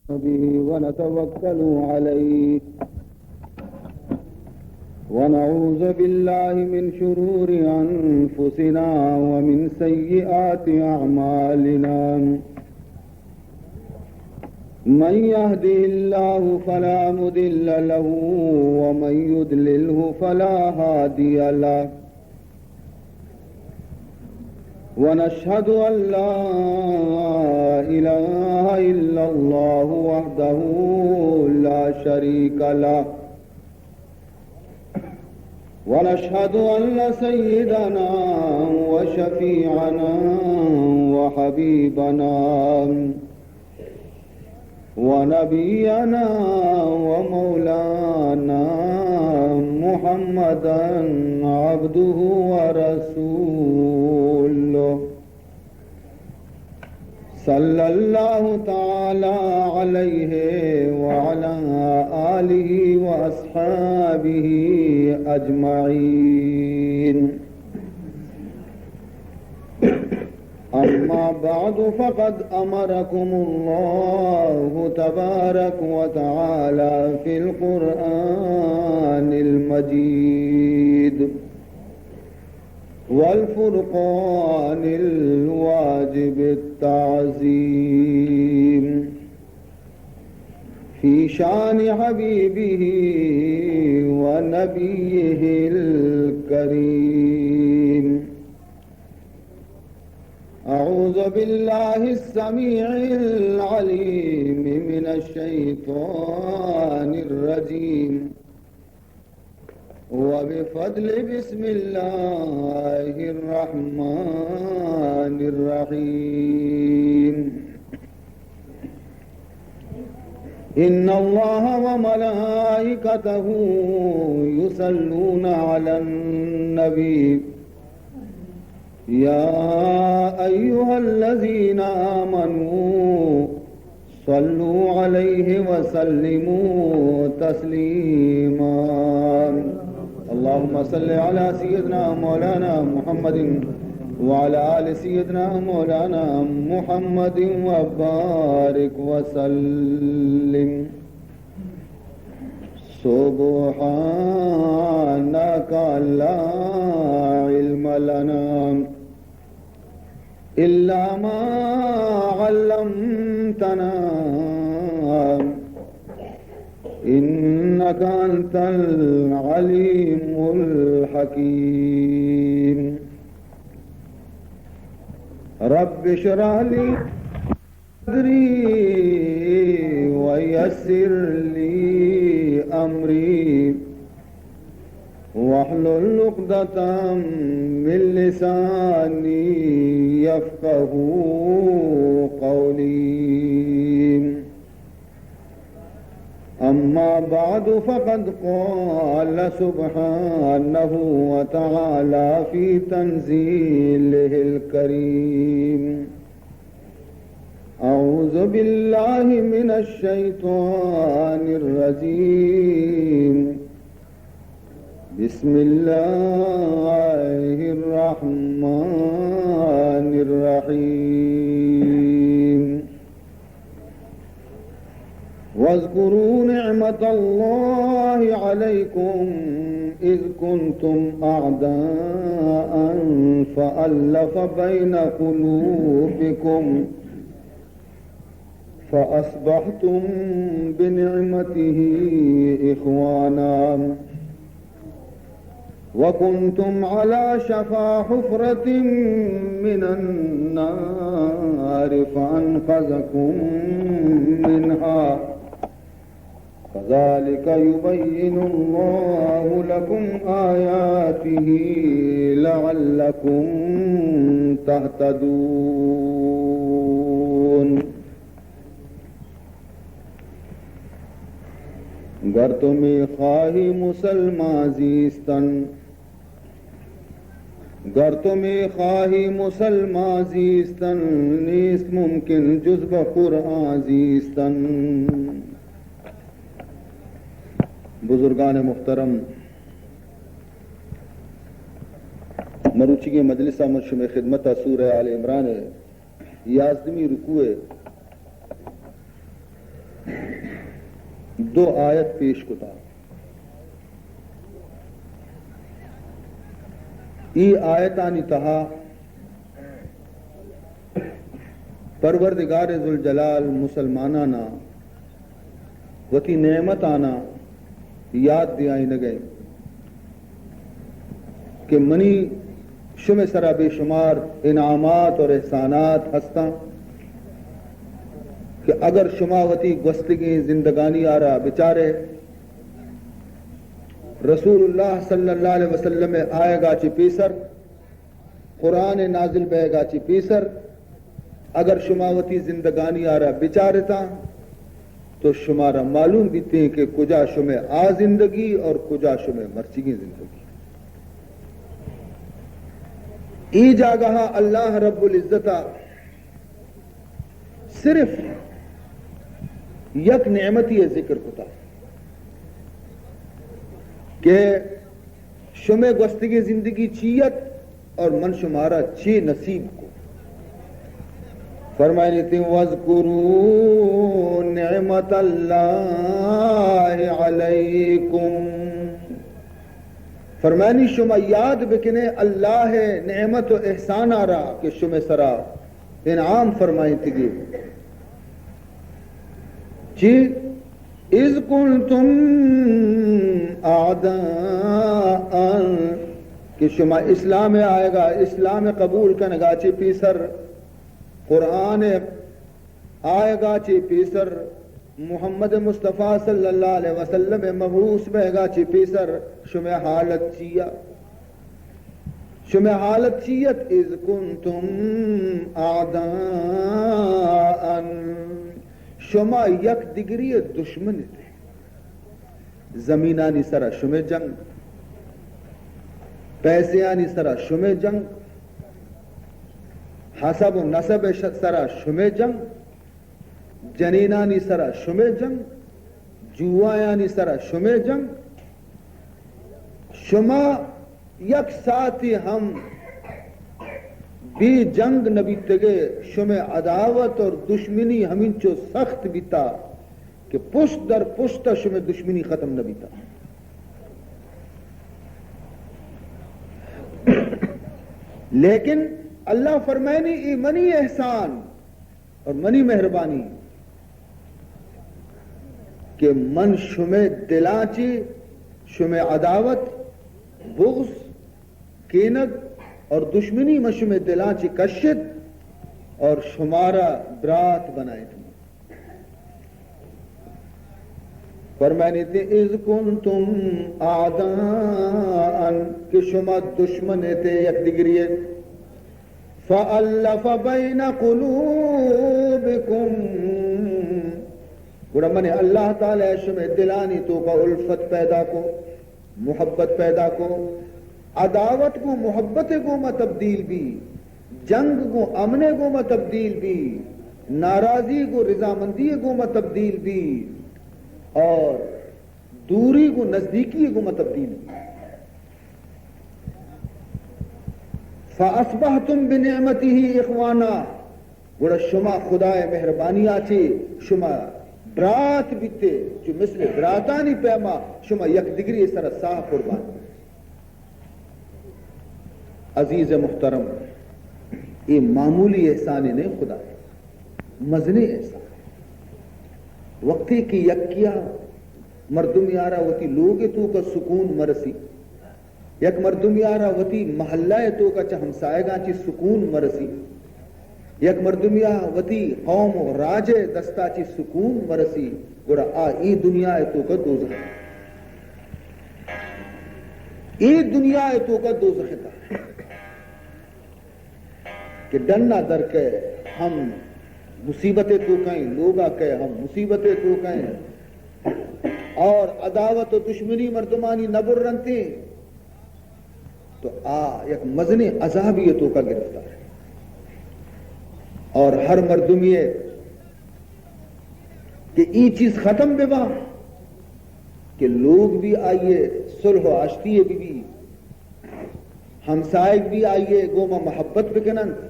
به ونتوكل عليه، ونعوذ بالله من شرور أنفسنا ومن سيئات أعمالنا. من يهده الله فلا مضل له، ومن يضلله فلا هادي له. ونشهد أن لا إله إلا الله وحده لا شريك له، ونشهد أن سيدنا وشفيعنا وحبيبنا ونبينا ومولانا محمدا عبده ورسوله، صلى الله تعالى عليه وعلى آله وأصحابه أجمعين. أما بعد، فقد أمركم الله تبارك وتعالى في القرآن المجيد والفرقان الواجب التعظيم في شأن حبيبه ونبيه الكريم. أعوذ بالله السميع العليم من الشيطان الرجيم. وبفضل بسم الله الرحمن الرحيم. إن الله وملائكته يصلون على النبي، يا أيها الذين آمنوا صلوا عليه وسلموا تسليما. اللهم صل على سيدنا مولانا محمد وعلى آل سيدنا مولانا محمد وبارك وسلم. سبحانك لا علم لنا إلا ما علمتنا إنك أنت العليم الحكيم. رب اشرح لي صدري ويسر لي أمري واحلل عقدة من لساني يفقهوا قولي. أما بعد، فقد قال سبحانه وتعالى في تنزيله الكريم: أعوذ بالله من الشيطان الرجيم. بسم الله الرحمن الرحيم. واذكروا نعمة الله عليكم إذ كنتم أعداء فألف بين قلوبكم فأصبحتم بنعمته إخوانا وكنتم على شفا حفرة من النار فأنقذكم منها كذلك يبين الله لكم آياته لعلكم تهتدون. گر تو می‌خواهی مسلمان زیستن، گر تو می‌خواهی مسلمان زیستن، نیست ممکن جز به قرآن زیستن. بزرگان محترم، مروچیگیں مجلس ءَ من شمئے خدمت ءَ سورہ آل عمران ءِ یازدمی رکوع ءِ دو آیت پیش کتا۔ ای آیتانی تہا پروردگار ذوالجلال مسلمانانا وتی نعمتانا یاد دیائینگئے کہ منی شمے سرا بے شمار انعامات اور احسانات ہستاں کہ اگر شما وتی گوستگیں زندگانی آرا بچارے، رسول اللہ صلی اللہ علیہ وسلم آئیگا چہ پیسر، قرآن نازل بئیگا چہ پیسر، اگر شما وتی زندگانی آرا بچارتاں تو شمارا معلوم بیتیں کہ کجا شمے آ زندگی اور کجا شمے مرچیگیں زندگی۔ ای جاگہا اللہ رب العزت صرف یک نعمتی ذکر کتا کہ شمے گوستگیں زندگی چی ات اور من شمارا چی نصیب کو۔ فرمائنی تھی، "واذکروا نعمت اللہ علیکم۔" فرمائنی، شما یاد بکنے اللہ نعمت و احسان آرا کہ شمے سرا انعام فرمائیں تگی۔ چی؟ "اذ کنتم اعداء"، کہ شما اسلام آئیگا، اسلام قبول کنگا چہ پیسر، قرآن آئیگا چہ پیسر، محمد مصطفیٰ صلی اللہ علیہ وسلم مبعوث بئیگا چہ پیسر شمے حالت چیا؟ شمے حالت چی ات؟ "اذ کنتم اعداء"، شما یک دگری دشمن ات۔ زمینانی سرا شمے جنگ، پیسیانی سرا شمے جنگ، حسب و نسب ش-، سرا شمے جنگ، جنینانی سرا شمے جنگ، جوایانی سرا شمے جنگ۔ شما یک ساعتی ہم بے جنگ نہ بیتگے، شمے عداوت اور دشمنی ہمینچو سخت بیتا کہ پشت در پشت شمے دشمنی ختم نہ بیتا۔ لیکن اللہ فرمائنی، اے منی احسان اور منی مہربانی کہ من شمے دلاں چی شمے عداوت، بغض، کینگ اور دشمنی من شمے دلاں چی کشت اور شمارا برات بنائیت۔ فرمائنی تھی، "اذ کنتم اعداء"، کہ شما دشمن ات یک دگری، "فألف بین قلوبکم"، گڑا من اللہ تعالی شمے دلانی توکا الفت پیدا کو، محبت پیدا کو، عداوت گوں محبت گوما تبدیل بی، جنگ گوں امن گوما تبدیل بی، ناراضی گوں رضامندی گوما تبدیل بی، اور دوری گوں نزدیکی گوما تبدیل بی۔ فاصبحتم بنعمته اخوانا، گڑا شما خدائے مہربانی آ چی شما برات بیتے، چو مثل براتانی پیما شما یک دگری سر ساہ قربان۔ عزیز محترم، اے معمولی احسانے نہیں، خدا مزنیں احسان۔ وقتی کہ یکیا مردم یارا وتی لوگ توکا سکون مرسی، یک مردمے آرا وتی محلہ ء توکا چہ ہمسایگاں چی سکون مرسی، یک مردمے آ وتی قوم و راج ء دستا چی سکون مرسی، گڑا آ اے دنیا ء توکا دوزخ، اے دنیا ء توکا دوزخ تا۔ کہ ڈنا در کئے ہم مصیبت ء توکا ایں، لوگا کئے ہم مصیبت ء توکا ایں، اور عداوت و دشمنی مردمانی نہ برنتیں، تو آ یک مزنیں عذابی ء توکا گرفتار ہے۔ اور ہر مردمی کہ ای چیز ختم ببا کہ لوگ بھی آئیے صلح و آشتی بی بی، ہمسائگ بھی آئیے گوما محبت بکننت،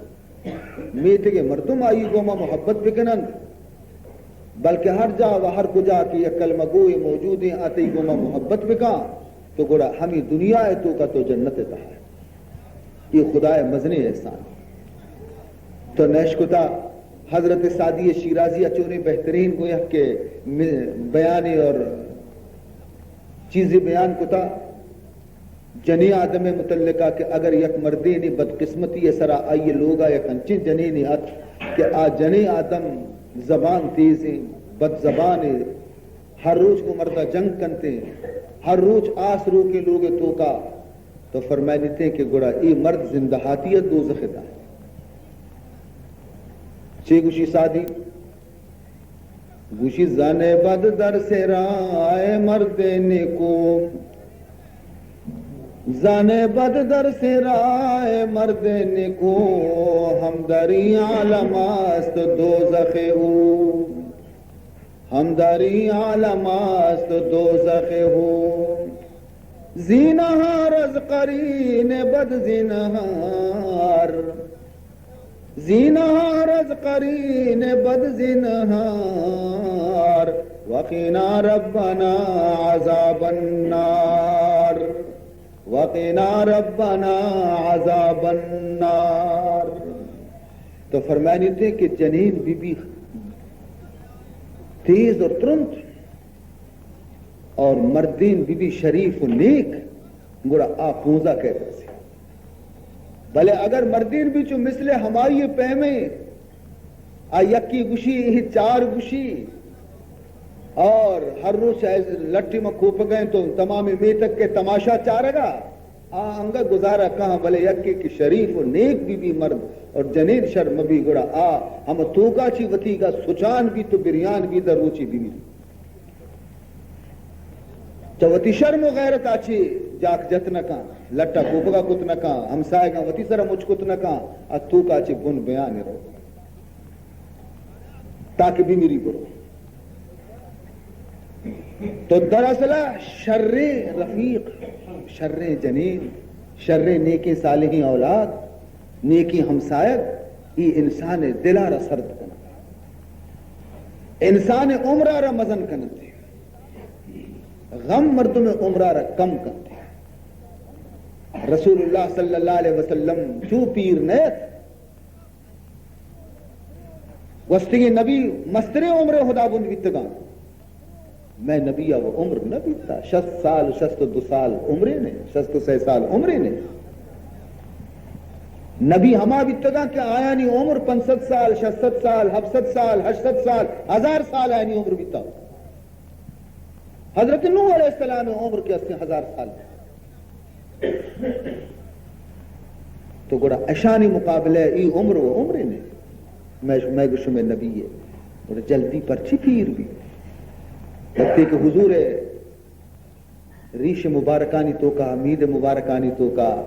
میتگے مردم آئی گوما محبت بکننت، بلکہ ہر جا و ہر کجا کہ یک کلمہ گوئے موجودیں، آ تئی گوما محبت بکاں، تو گڑا ہمے دنیا ء توکا تو جنت ء تہا ئے۔ اے خدا ء مزنیں احسان۔ تو نہ اشکتا حضرت سعدی شیرازی ء چونیں بہترین گویا کہ م-، بیانے اور چیزے بیان کتا۔ جنیں آدم ء متعلقہ کہ اگر یک مردینے بدقسمتی ء سرا آئی ء لوگا یک انچیں جنینے ات کہ آ جنیں آدم زبان تیزیں، بد زبانے، ہر روچ گوں مردا جنگ کنتیں، ہر روچ آس روکیں لوگ ء توکا، تو فرمائینیتیں کہ گڑا اے مرد زندہاتی ء دوزخ ء داں۔ چے گوشی سعدی؟ گوشی، زن بد در سرای مرد نکو، زن بد در سرای مرد نکو، هم در این عالم است دوزخ او، هم در این عالم است دوزخ او. زینهار از قرین بد زینهار، زینهار از قرین بد زینهار، وقنا ربنا عذاب النار، وقنا ربنا عذاب النار۔ تو فرمائینیتیں کہ جنین بی بی تیز اور ترند، اور مردین بی بی شریف و نیک، گڑا آ پونزا کئیت رسی۔ بلے اگر مردین بی چو مثل ہمائی پیمیں، آ یکی گوشی، اے چار گوشی، اور ہر روچ لٹی ما کوپگئیں تو تمام میتگ کے تماشا چارگا، آ انگہ گزارہ کہاں، بلے یکے کہ شریف و نیک بی بی مرد اور جنین شر مبی، گڑا آ ہم توکا چی وتیگا سچان بیت و بریان بیت، در روچی بی بی چہ وتی شرم و غیرت آ چی جاک جت نہ کن، لٹا کوپگا کت نہ کن، ہمسایگاں وتی سرا مچ کت نہ کن، آ توکا چی بن بیان رو تاکہ بی میری برو۔ تو دراصل شریں رفیق، شریں جنین، شریں نیکیں صالحیں اولاد، نیکیں ہمسایگ، ای انسان دلارا سرد کنا، انسان عمرارا مزن کننتے، غم مردم عمرارا کم کنتے۔ رسول اللہ صلی اللہ علیہ وسلم چو پیر نیت، گوستگیں نبی مستریں عمر خداوند بیتگاں۔ مئے نبی ء و عمر نہ بیتا، شست سال، شست و دو سال عمرے نے، شست و سہ سال عمرے نے۔ نبی ہما بیتگاں کہ آیانی عمر پنچ سد سال، شش سد سال، ہفت سد سال، ہشت سد سال، ہزار سال آیانی عمر بیتا۔ حضرت نوح علیہ السلام عمر کہ استیں ہزار سال۔ تو گڑا اشانی مقابلہ ای عمر و عمرے نے۔ مئے، مئے گو شمئے نبی ہے۔ گڑا جلدی پرچی پیر بی؟ وقتی کہ حضور ریش مبارکانی توکا، مید مبارکانی توکا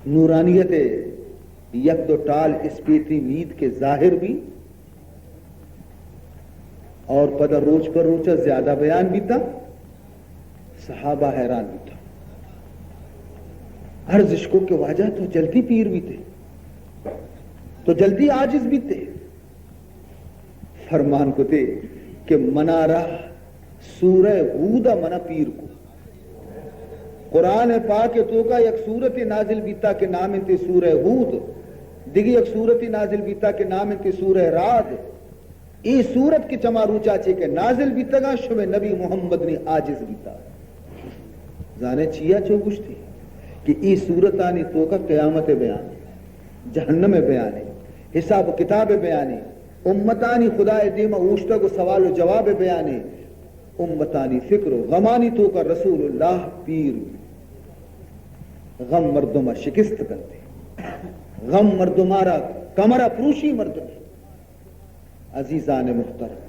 نورانیت یک دو ٹال اسپیتی مید کے ظاہر بی، اور پدا روچ پر روچ زیادہ بیان بیتا، صحابہ حیران بیتا۔ عرض اشکو کہ واجہ تو جلدی پیر بیتے، تو جلدی عاجز بیتے۔ فرمان کتے کہ منارا سورہ ہود منا پیر کو۔ قرآن پاک توکا یک سورت نازل بیتا کہ نام انت سورہ ہود، دگہ یک سورت نازل بیتا کہ نام انت سورہ رعد۔ اے سورت کہ چما روچا چے کہ نازل بیتگاں، شمے نبی محمد نی عاجز بیتا۔ زانے چیا چو گوشتی کہ اے سورتانی توکا قیامت بیان، جہنم بیانے، حساب و کتاب بیانے، امتانی خدائے دیما اوشتگ و سوال و جواب بیانے، امتانی فکر و غمانی توکا رسول اللہ پیر، غم مردم شکست کنتے، غم مردمارا کمرا پروشی مردم۔ عزیزان محترم،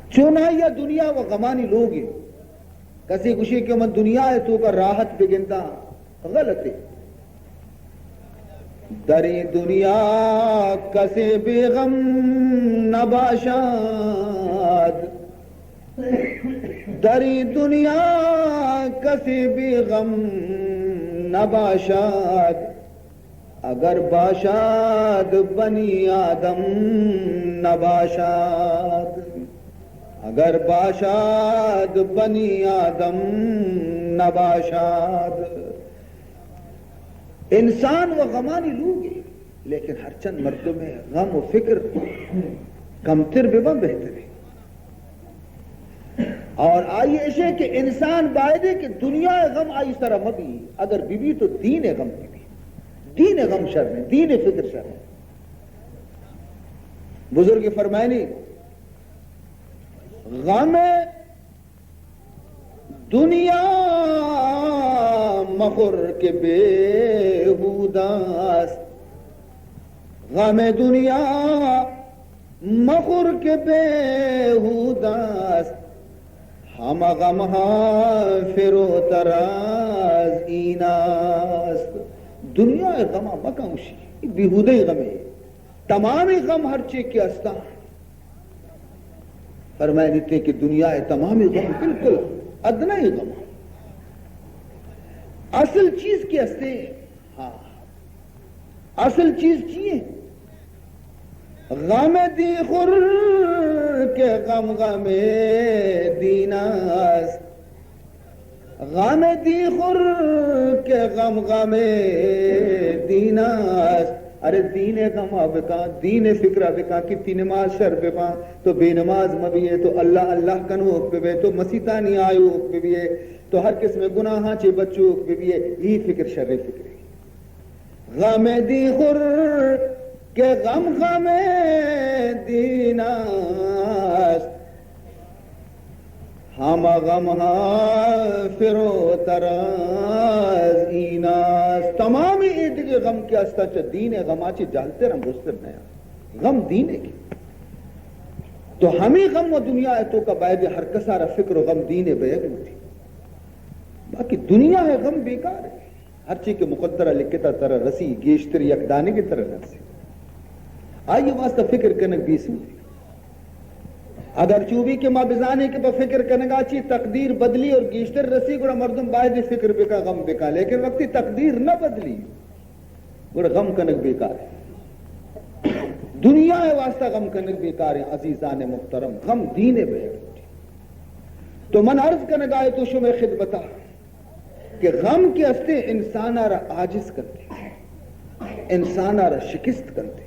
چونائی ء دنیا و غمانی لوگے۔ کسے گوشے کہ من دنیا ء توکا راحت بگنداں، غلطے۔ در این دنیا کسی بی غم نباشد، در این دنیا کسی بی غم نباشد، اگر باشد بنی آدم نباشد، اگر باشد بنی آدم نباشد۔ انسان و غمانی لوگے، لیکن ہرچند مردم غم و فکر کمتر ببن بہترے۔ اور آئی ایشے کہ انسان بایدے کہ دنیا غم آئی سر مبی، اگر ببی تو دین غم ببی، دین غم شر نہیں، دین فکر شر نہیں۔ بزرگ فرمائنی، غم دنیا مخور کہ بیہودہ است، غم دنیا مخور کہ بیہودہ است، ہمہ غم ہاں فروتر از این است۔ دنیا غم مکن، اشی بیہودہ غمے۔ تمام غم ہرچے کہ استاں، فرمائنیتے کہ دنیا تمام غم بالکل ادنی غم۔ اصل چیز کہ استے، ہاں، اصل چیز چی ہے؟ غم دی خور کہ غم غم دین است، غم دی خور کہ غم غم دین است۔ ارے دین غم بکن، دین فکر بکن کہ تی نماز شر بباں، تو بے نماز مبیے، تو اللہ اللہ کنوک ببے، تو مسیتانی آیوک ببیے، تو ہر قسم گناہاں چے بچوک ببیے، یہ فکر شر فکرے۔ غم دی خور کہ غم غم دین است، ہمہ غم ہاں فروتر از این است۔ تمامی اے دگہ غم کہ استا چہ دین غما چہ جہلتر ہم بزتر نیا۔ غم دین ہے کہ تو ہمیں غم و دنیا ہے تو کا باید ہر کسارا فکر و غم دین بیگ ہوتی، باقی دنیا ہے غم بیکار ہے۔ ہرچی کہ مقدرہ لکھتا ترا رسی، گیشتر یک دانگے ترا نرسی۔ آئی واسطہ فکر کنگ بے سودی۔ اگر چوبی کہ ما بزانے کہ پہ فکر کنگا چی تقدیر بدلی اور گیشتر رسی، گڑا مردم باید فکر بکا، غم بکا، لیکن وقتی تقدیر نہ بدلی، گڑا غم کنگ بیکار ہے۔ دنیا واسطہ غم کنگ بیکار ہے۔ عزیزان محترم، غم دین بے۔ تو من عرض کنگا ہے تو شمے خدمتا کہ غم کہ استے انسان ء را عاجز کنتے، انسان ء را شکست کنتے،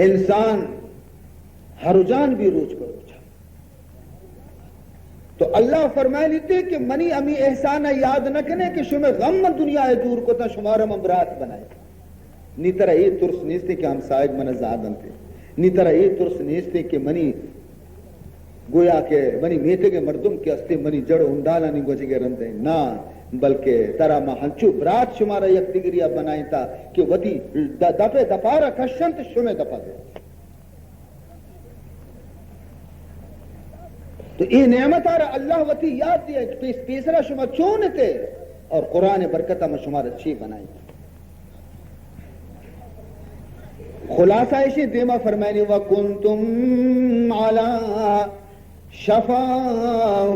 انسان ہر جان بھی روچ پر روچ۔ تو اللہ فرمائنیتے کہ منی ہمی احسان ء یاد نہ کنے کہ شمے غم من دنیا ء دور کتا، شمارا من برات بنائے۔ نی ترا اے ترس نیستیں کہ ہمسائگ من زاگ انت، نی ترا اے ترس نیستیں کہ منی گویا کہ منی میتگ ء مردم کہ استے منی جڑ و ہنڈالانی گوجگ ء رند ء نہ، بلکہ ترا ما ہنچو برات شمارا یک دگریا بنائینتا کہ وتی د-، دپ ء دپارا کشنت، شمے دپا دے۔ تو اے نعمت آرا اللہ وتی یاد دیا کہ پیس-، پیسرا شما چون تے اور قرآن برکت ما شمارا چی بنائیں۔ خلاصہ ایشی دیما فرمائنی، وکنتم علی شفا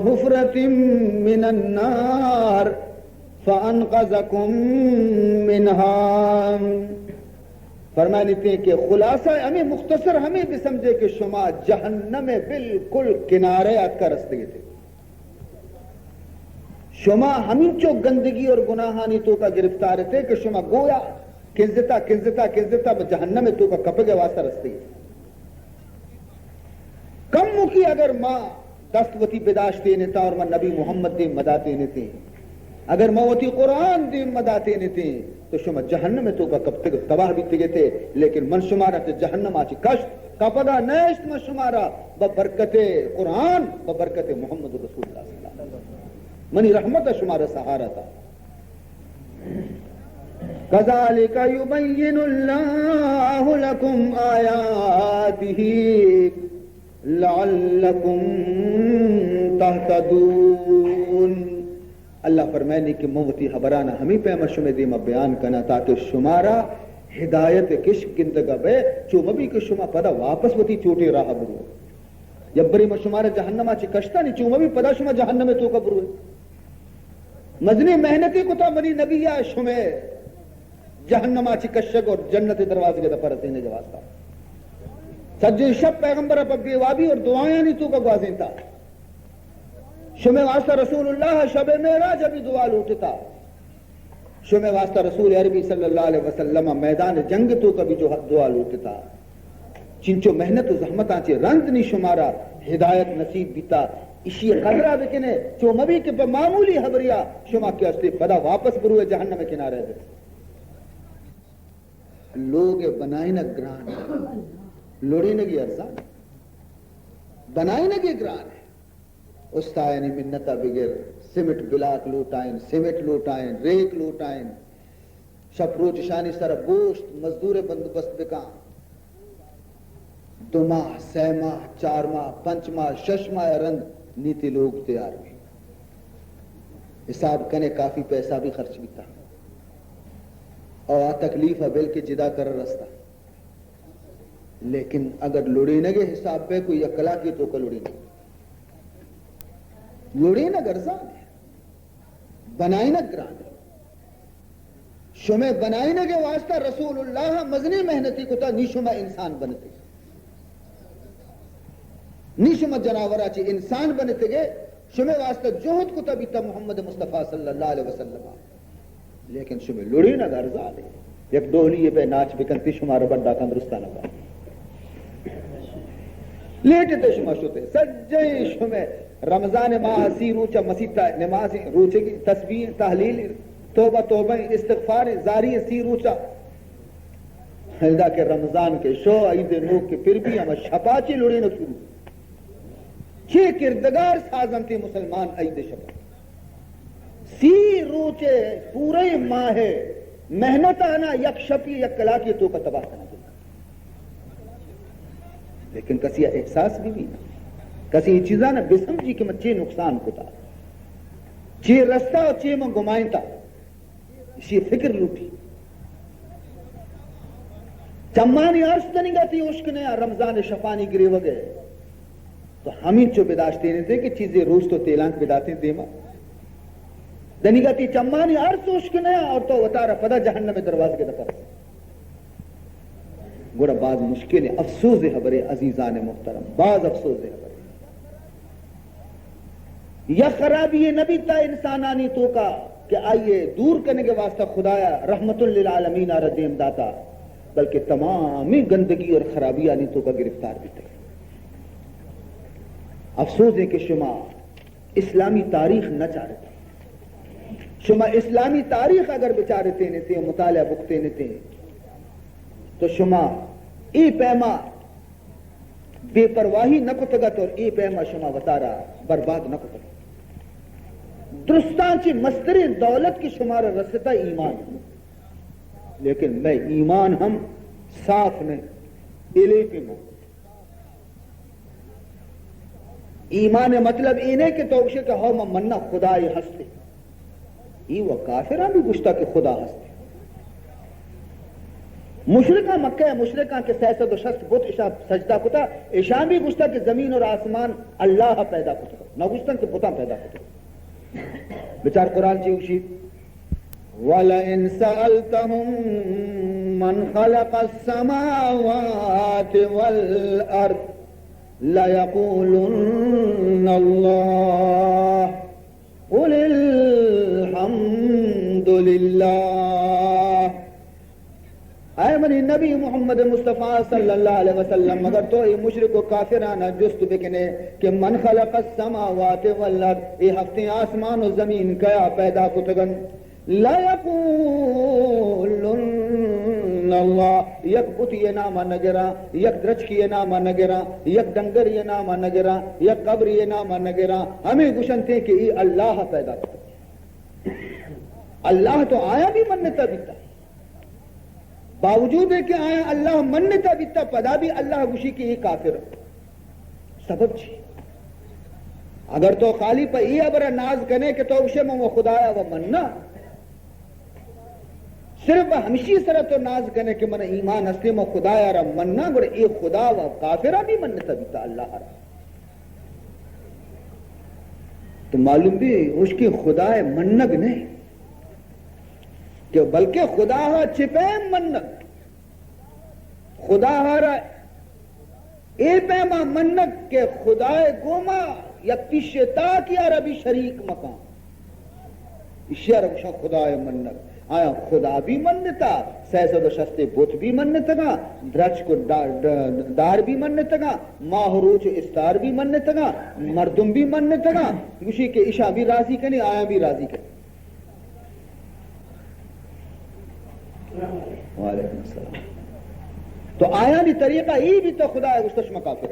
حفرة من النار فانقذکم منها۔ فرمائنیتے کہ خلاصہ ہمیں، مختصر ہمیں بسمجھے کہ شما جہنم بالکل کنارے آتکا رستگے تھے۔ شما ہمینچو گندگی اور گناہانی توکا گرفتار تھے کہ شما گویا کنزتا، کنزتا، کنزتا بہ جہنم توکا کپگے واسطہ رستگے۔ کموکی اگر ما دست وتی بداشتینتا اور ما نبی محمد دیم مداتینتے، اگر ما وتی قرآن دیم مداتینتے، تو شما جہنم توکا کپتگ، تباہ بیتگے تھے، لیکن من شمارا چہ جہنم آ چہ کشت، کپگا نیشت من شمارا، بہ برکت قرآن، بہ برکت محمد رسول اللہ صلی اللہ علیہ وسلم۔ منی رحمت شمارا سہارا تا۔ کذالک یبین اللہ لکم آیاتہ لعلکم تہتدون۔ اللہ فرمائنی کہ من وتی حبران ہمیں پیما شمے دیما بیان کنا تاکہ شمارا ہدایت کش گندگا بے، چو مبی کہ شما پدا واپس وتی چوٹے راہ برو۔ یبرے من شمارا جہنما چہ کشتانی، چو مبی پدا شما جہنم توکا برو۔ مزنی محنتی کتا منی نبی یا شمے جہنما چہ کشگ اور جنت دروازگے دپا رسینگ واسطہ۔ سجیں شپ پیغمبر پہ بے وابی اور دعایانی توکا گوازینتا۔ شمے واسطہ رسول اللہ شب معراج بھی دعا لوٹتا۔ شمے واسطہ رسول عربی صلی اللہ علیہ وسلم میدان جنگ توکا بھی جو دعا لوٹتا۔ چنچو محنت و زحمتاں چہ رند نی شمارا ہدایت نصیب بیتا۔ اشی قدرا بکنے، چو مبی کہ پہ معمولی حبریا شما کہ استے پدا واپس بروے جہنم کنارے بے۔ لوگ بنائینگ گران، لوڑینگی ارزان، بنائینگی گران۔ استایانی منتا بگر، سیمنٹ بلاک لوٹائیں، سیمنٹ لوٹائیں، ریک لوٹائیں، شپ روچ اشانی سر گوشت مزدور بندوبست بکاں۔ دو ماہ، سہ ماہ، چار ماہ، پنچ ماہ، شش ماہ رند نیتی لوگ تیار بی۔ حساب کنے کافی پیسہ بھی خرچ بیتا۔ اور آ تکلیف بل کے جدا کر رستا۔ لیکن اگر لڑینگے حساب پہ کوئی یک کلاکے توکا لڑینگ، لڑینگ ارزان ہے، بنائینگ گران ہے۔ شمے بنائینگے واسطہ رسول اللہ مزنی محنتی کتا، نی شما انسان بنتے، نی شما جناورا چی انسان بنتے گے۔ شمے واسطہ جہد کتا بیتا محمد مصطفیٰ صلی اللہ علیہ وسلم۔ لیکن شمے لڑینگ ارزان ہے۔ یک ڈولی پہ ناچ بکنتی شمارا بڈا تندرستان با۔ لیٹتے شما شتے۔ سجے شمے رمضان ماہ سی روچا مسیتا نماز، روچگی، تسبیح، تحلیل، توبہ، توبہ، استغفار، زاری سی روچا۔ ہندا کہ رمضان کے شو عید نو کے پھر بھی ہم شپا چی لڑینگ شروع۔ چے کردگار سازنتی مسلمان عید شپ؟ سی روچے پورے ماہ محنت آنا یک شپی یک کلاکی توکا تباہ کنگ۔ لیکن کسی احساس بھی نہیں، کسی یہ چیزاں نہ بسمجھی کہ من چے نقصان کتا، چے رستہ اور چے من گمائنتا۔ اشی فکر لوٹی۔ چمانی ارس دنیگا تی اشکنے آ رمضان شپانی گریوگے۔ تو ہمینچو بداشتینتے کہ چیزے روست و تیلانک بداتیں دیما۔ دنیگا تی چمانی ارس اشکنے آ اور تو وتارا پدا جہنم دروازگے دپر۔ گڑا باز مشکل ہے، افسوز ہے خبرے عزیزان محترم، باز افسوز ہے خبرے۔ یک خرابی یہ نہ بیتا انسانانی توکا کہ آئیے دور کنگے واسطہ خدایا رحمت للعالمین آرا دیم داتا، بلکہ تمامی گندگی اور خرابیانی توکا گرفتار بیتے۔ افسوز ہے کہ شما اسلامی تاریخ نہ چارتے۔ شما اسلامی تاریخ اگر بچارتے نتے، مطالعہ بکتے نتے، تو شما اے پیما بے پرواہی نہ کتگت اور اے پیما شما وتارا برباد نہ کتگت۔ درستاں چی مستریں دولت کہ شمارا رستا ایمان، لیکن میں ایمان ہم صاف نہیں، الیپی میں۔ ایمان مطلب اے نہیں کہ تو گشے کہ ہو من منا خدای ہستے۔ ای و کافراں بھی گشتا کہ خدا ہستے۔ مشرکاں، مکہ مشرکاں کہ سہ سد و شست بت اشاں سجدہ کتا، اشاں بھی گشتا کہ زمین اور آسمان اللہ پیدا کتا، نہ گشتن کہ بتاں پیدا کتا۔ بچار قرآن چی گوشی، ولئن سألتهم من خلق السماوات والأرض ليقولن الله قل الحمد لله۔ اے منی نبی محمد مصطفی صلی اللہ علیہ وسلم، اگر تو اے مشرک و کافرانا جست بکنے کہ من خلق السماوات والارض، اے ہفتیں آسمان و زمین کیا پیدا کتگن؟ لَيَقُولُنَّ اللَّهُ، یک بتی نام نگراں، یک درچکی نام نگراں، یک ڈنگری نام نگراں، یک قبری نام نگراں، ہمے گشنتے کہ اے اللہ پیدا کتگ۔ اللہ تو آیا بھی منتا بیتا، باوجود ہے کہ آیا اللہ منتا بیتا، پدا بھی اللہ گشی کہ اے کافر۔ سبب چی؟ اگر تو خالی پہ اے ہبرا ناز کنے کہ تو گشے من و خدایا و مننا، صرف ہمشی سرا تو ناز کنے کہ من ایمان ہستے من خدایا را مننا، گڑا اے خدا و کافرا بھی منتا بیتا اللہ را۔ تو معلوم بھی ہشکیں خدائے منگ نہیں۔ کہ بلکہ خدا ءَ چہ پیم منگ، خدا ءَ را اے پیما منگ کہ خدا ءِ گوما یک پیشے تاکے ءَ را بھی شریک مکن۔ ایشی ءَ را گوشاں خدا ءِ منگ۔ آیاں خدا بھی منتا، سئے سد و شست بت بھی منتگاں، درچک و ڈا-، ڈ-، دار بھی منتگاں، ماہ و روچ و استار بھی منتگاں، مردم بھی منتگاں۔ گوشی کہ ایشاں بھی راضی کنی، آیاں بھی راضی کنی۔ وعلیکم السلام۔ تو آیانی طریقہ ای بیتا، خدا ءَ گوشتا شما کافر۔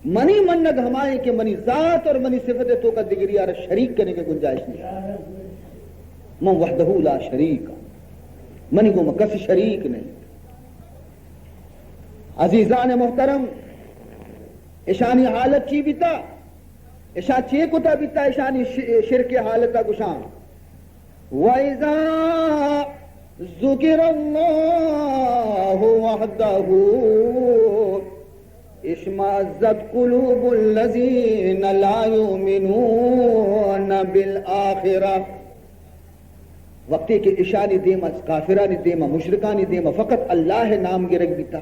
منی منگ ہمائیں کہ منی ذات اور منی صفت ءِ توکا دگری ءَ را شریک کنگ ءِ گنجائش نہیں۔ من وحدہ لا شریک ہوں۔ منی گوما کسی شریک نہیں۔ عزیزان محترم، اشانی حالت چی بیتا؟ اشاں چے کتا بیتا؟ اشانی ش-، شرک ءِ حالت ءَ گوشاں۔ وَإِذَا ذُكِرَ اللَّهُ وَحْدَهُ اشْمَأَزَّتْ قُلُوبُ الَّذِينَ لَا يُؤْمِنُونَ بِالْآخِرَةِ۔ وقتی کہ اشانی دیما، کافرانی دیما، مشرکانی دیما فقط اللہ ءِ نام گرگ بیتا،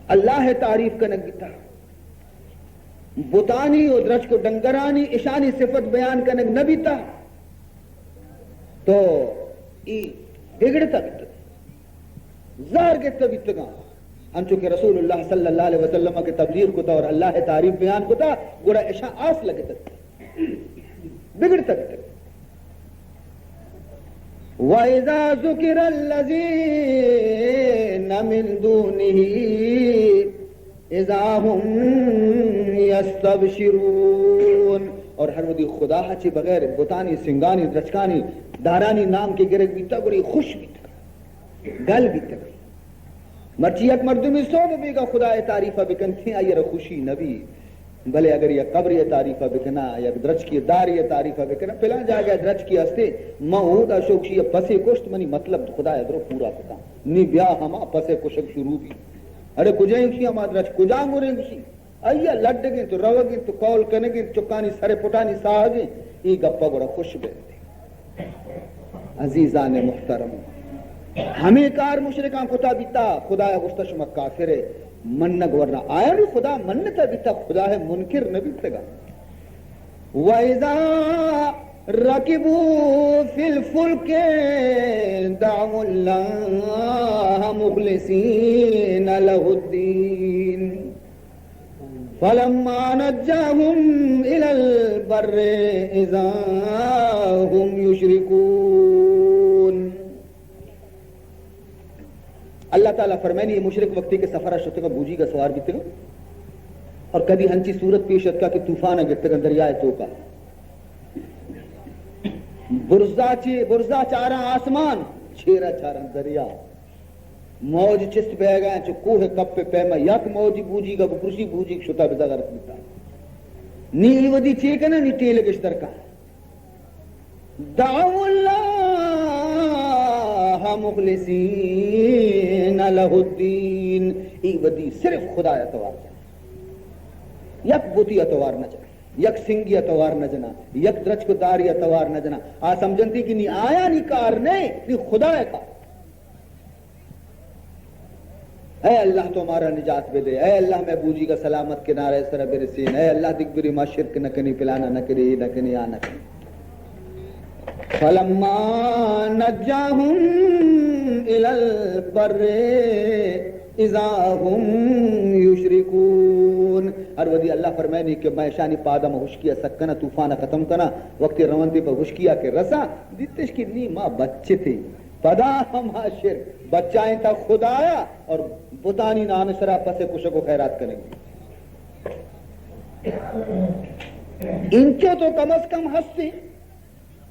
اللہ ءِ تعریف کنگ بیتا، بتانی و درچک و ڈنگرانی اشانی صفت بیان کنگ نہ بیتا، تو ای بگڑتا بیتگ، زار گپتا بیتگاں۔ انچو کہ رسول اللہ صلی اللہ علیہ وسلم کہ تبلیغ کتا اور اللہ ءِ تعریف بیان کتا، گڑا اشاں آس لگتا، بگڑتا بیتگ۔ وَإِذَا ذُكِرَ الَّذِينَ مِن دُونِهِ إِذَا هُمْ يَسْتَبْشِرُونَ۔ اور ہر وھدی خدا ءَ چہ بغیر بتانی، سنگانی، درچکانی، دارانی نام کہ گرگ بیتا، گڑی خوش بیتا، گل بیتا۔ مرچی یک مردمے سہب بیگا خدا ءِ تعریف ءَ بکنت، آئی ءَ را خوشی نہ بی، بلے اگر یک قبرے ءِ تعریف ءَ بکنا، یک درچکے دارے ءِ تعریف ءَ بکنا، پلان جاگہ ءَ درچکے ہستے، من اودا شوکشی ءَ پسے کشت، منی مطلب خدا ءَ درو پورا کتا۔ نی بیا ہما پسے کشگ شروع بی۔ اڑے کجا ایں گوشی ہما درچک؟ کجا گوریں گوشی؟ آئی ءَ لڈگ انت، روگ انت، قول کنگ انت، چکانی سر پٹانی ساہگ انت، اے گپ ءَ گڑا خوش بنت۔ عزیزان محترم، ہمے کار مشرکاں کتا بیتا، خدا ءَ گوشتا شما کافر ئے، منگ ورنا۔ آیانی خدا منتا بیتا، خدا ءِ منکر نہ بیتگا۔ وَإِذَا رَكِبُوا فِي الْفُلْكِ دَعَوُا اللَّهَ مُخْلِصِينَ لَهُ الدِّينَ فَلَمَّا نَجَّاهُمْ إِلَى الْبَرِّ إِذَا هُمْ يُشْرِكُونَ۔ اللہ تعالیٰ فرمائنی، اے مشرک وقتی کہ سفر ءَ شتگا، بوجیگ ءَ سوار بیتگا اور کدی ہنچی صورت پیش اتکا کہ طوفان ءَ گپتگا دریا ءِ توکا، برزا چے، برزا چاراں آسمان، چیرا چاراں دریا۔ موج چست بیگا، چو کوہ کپ پیما یک موجی بوجیگا بپرشی، بوجیگ شتا بزا غرق بیتا۔ نی ای ودی چے کنا؟ نی ٹیلگش درکا۔ دعوا اللہ مخلصین لہ الدین۔ ای ودی صرف خدا ءَ توار جنا، یک بتی ءَ توار نہ جنا، یک سنگی ءَ توار نہ جنا، یک درچک داری ءَ توار نہ جنا۔ آ سمجھنتی کہ نی آیانی کار نہ، نی خدا ءِ کار۔ اے اللہ، تو مارا نجات بدے، اے اللہ، مئے بوجیگا سلامت کنارے سرا برسین، اے اللہ، دگبری ما شرک نہ کنی، پلانا نہ کنی، اے نہ کنی، آ نہ کنی۔ فلما نجاهم الی البر اذا هم یشرکون۔ ہر وھدی اللہ فرمائنی کہ من اشانی پادا من ہشکی ءَ سک کناں، طوفان ءَ ختم کناں، وقتی رونتی پہ ہشکی ءَ کہ رساں، دیتش کہ نی ما بچتیں۔ پدا ہما شرک، بچائینتا خدایا اور بتانی نام سرا پسے کشگ و خیرات کنگی۔ انچو تو کم از کم ہستی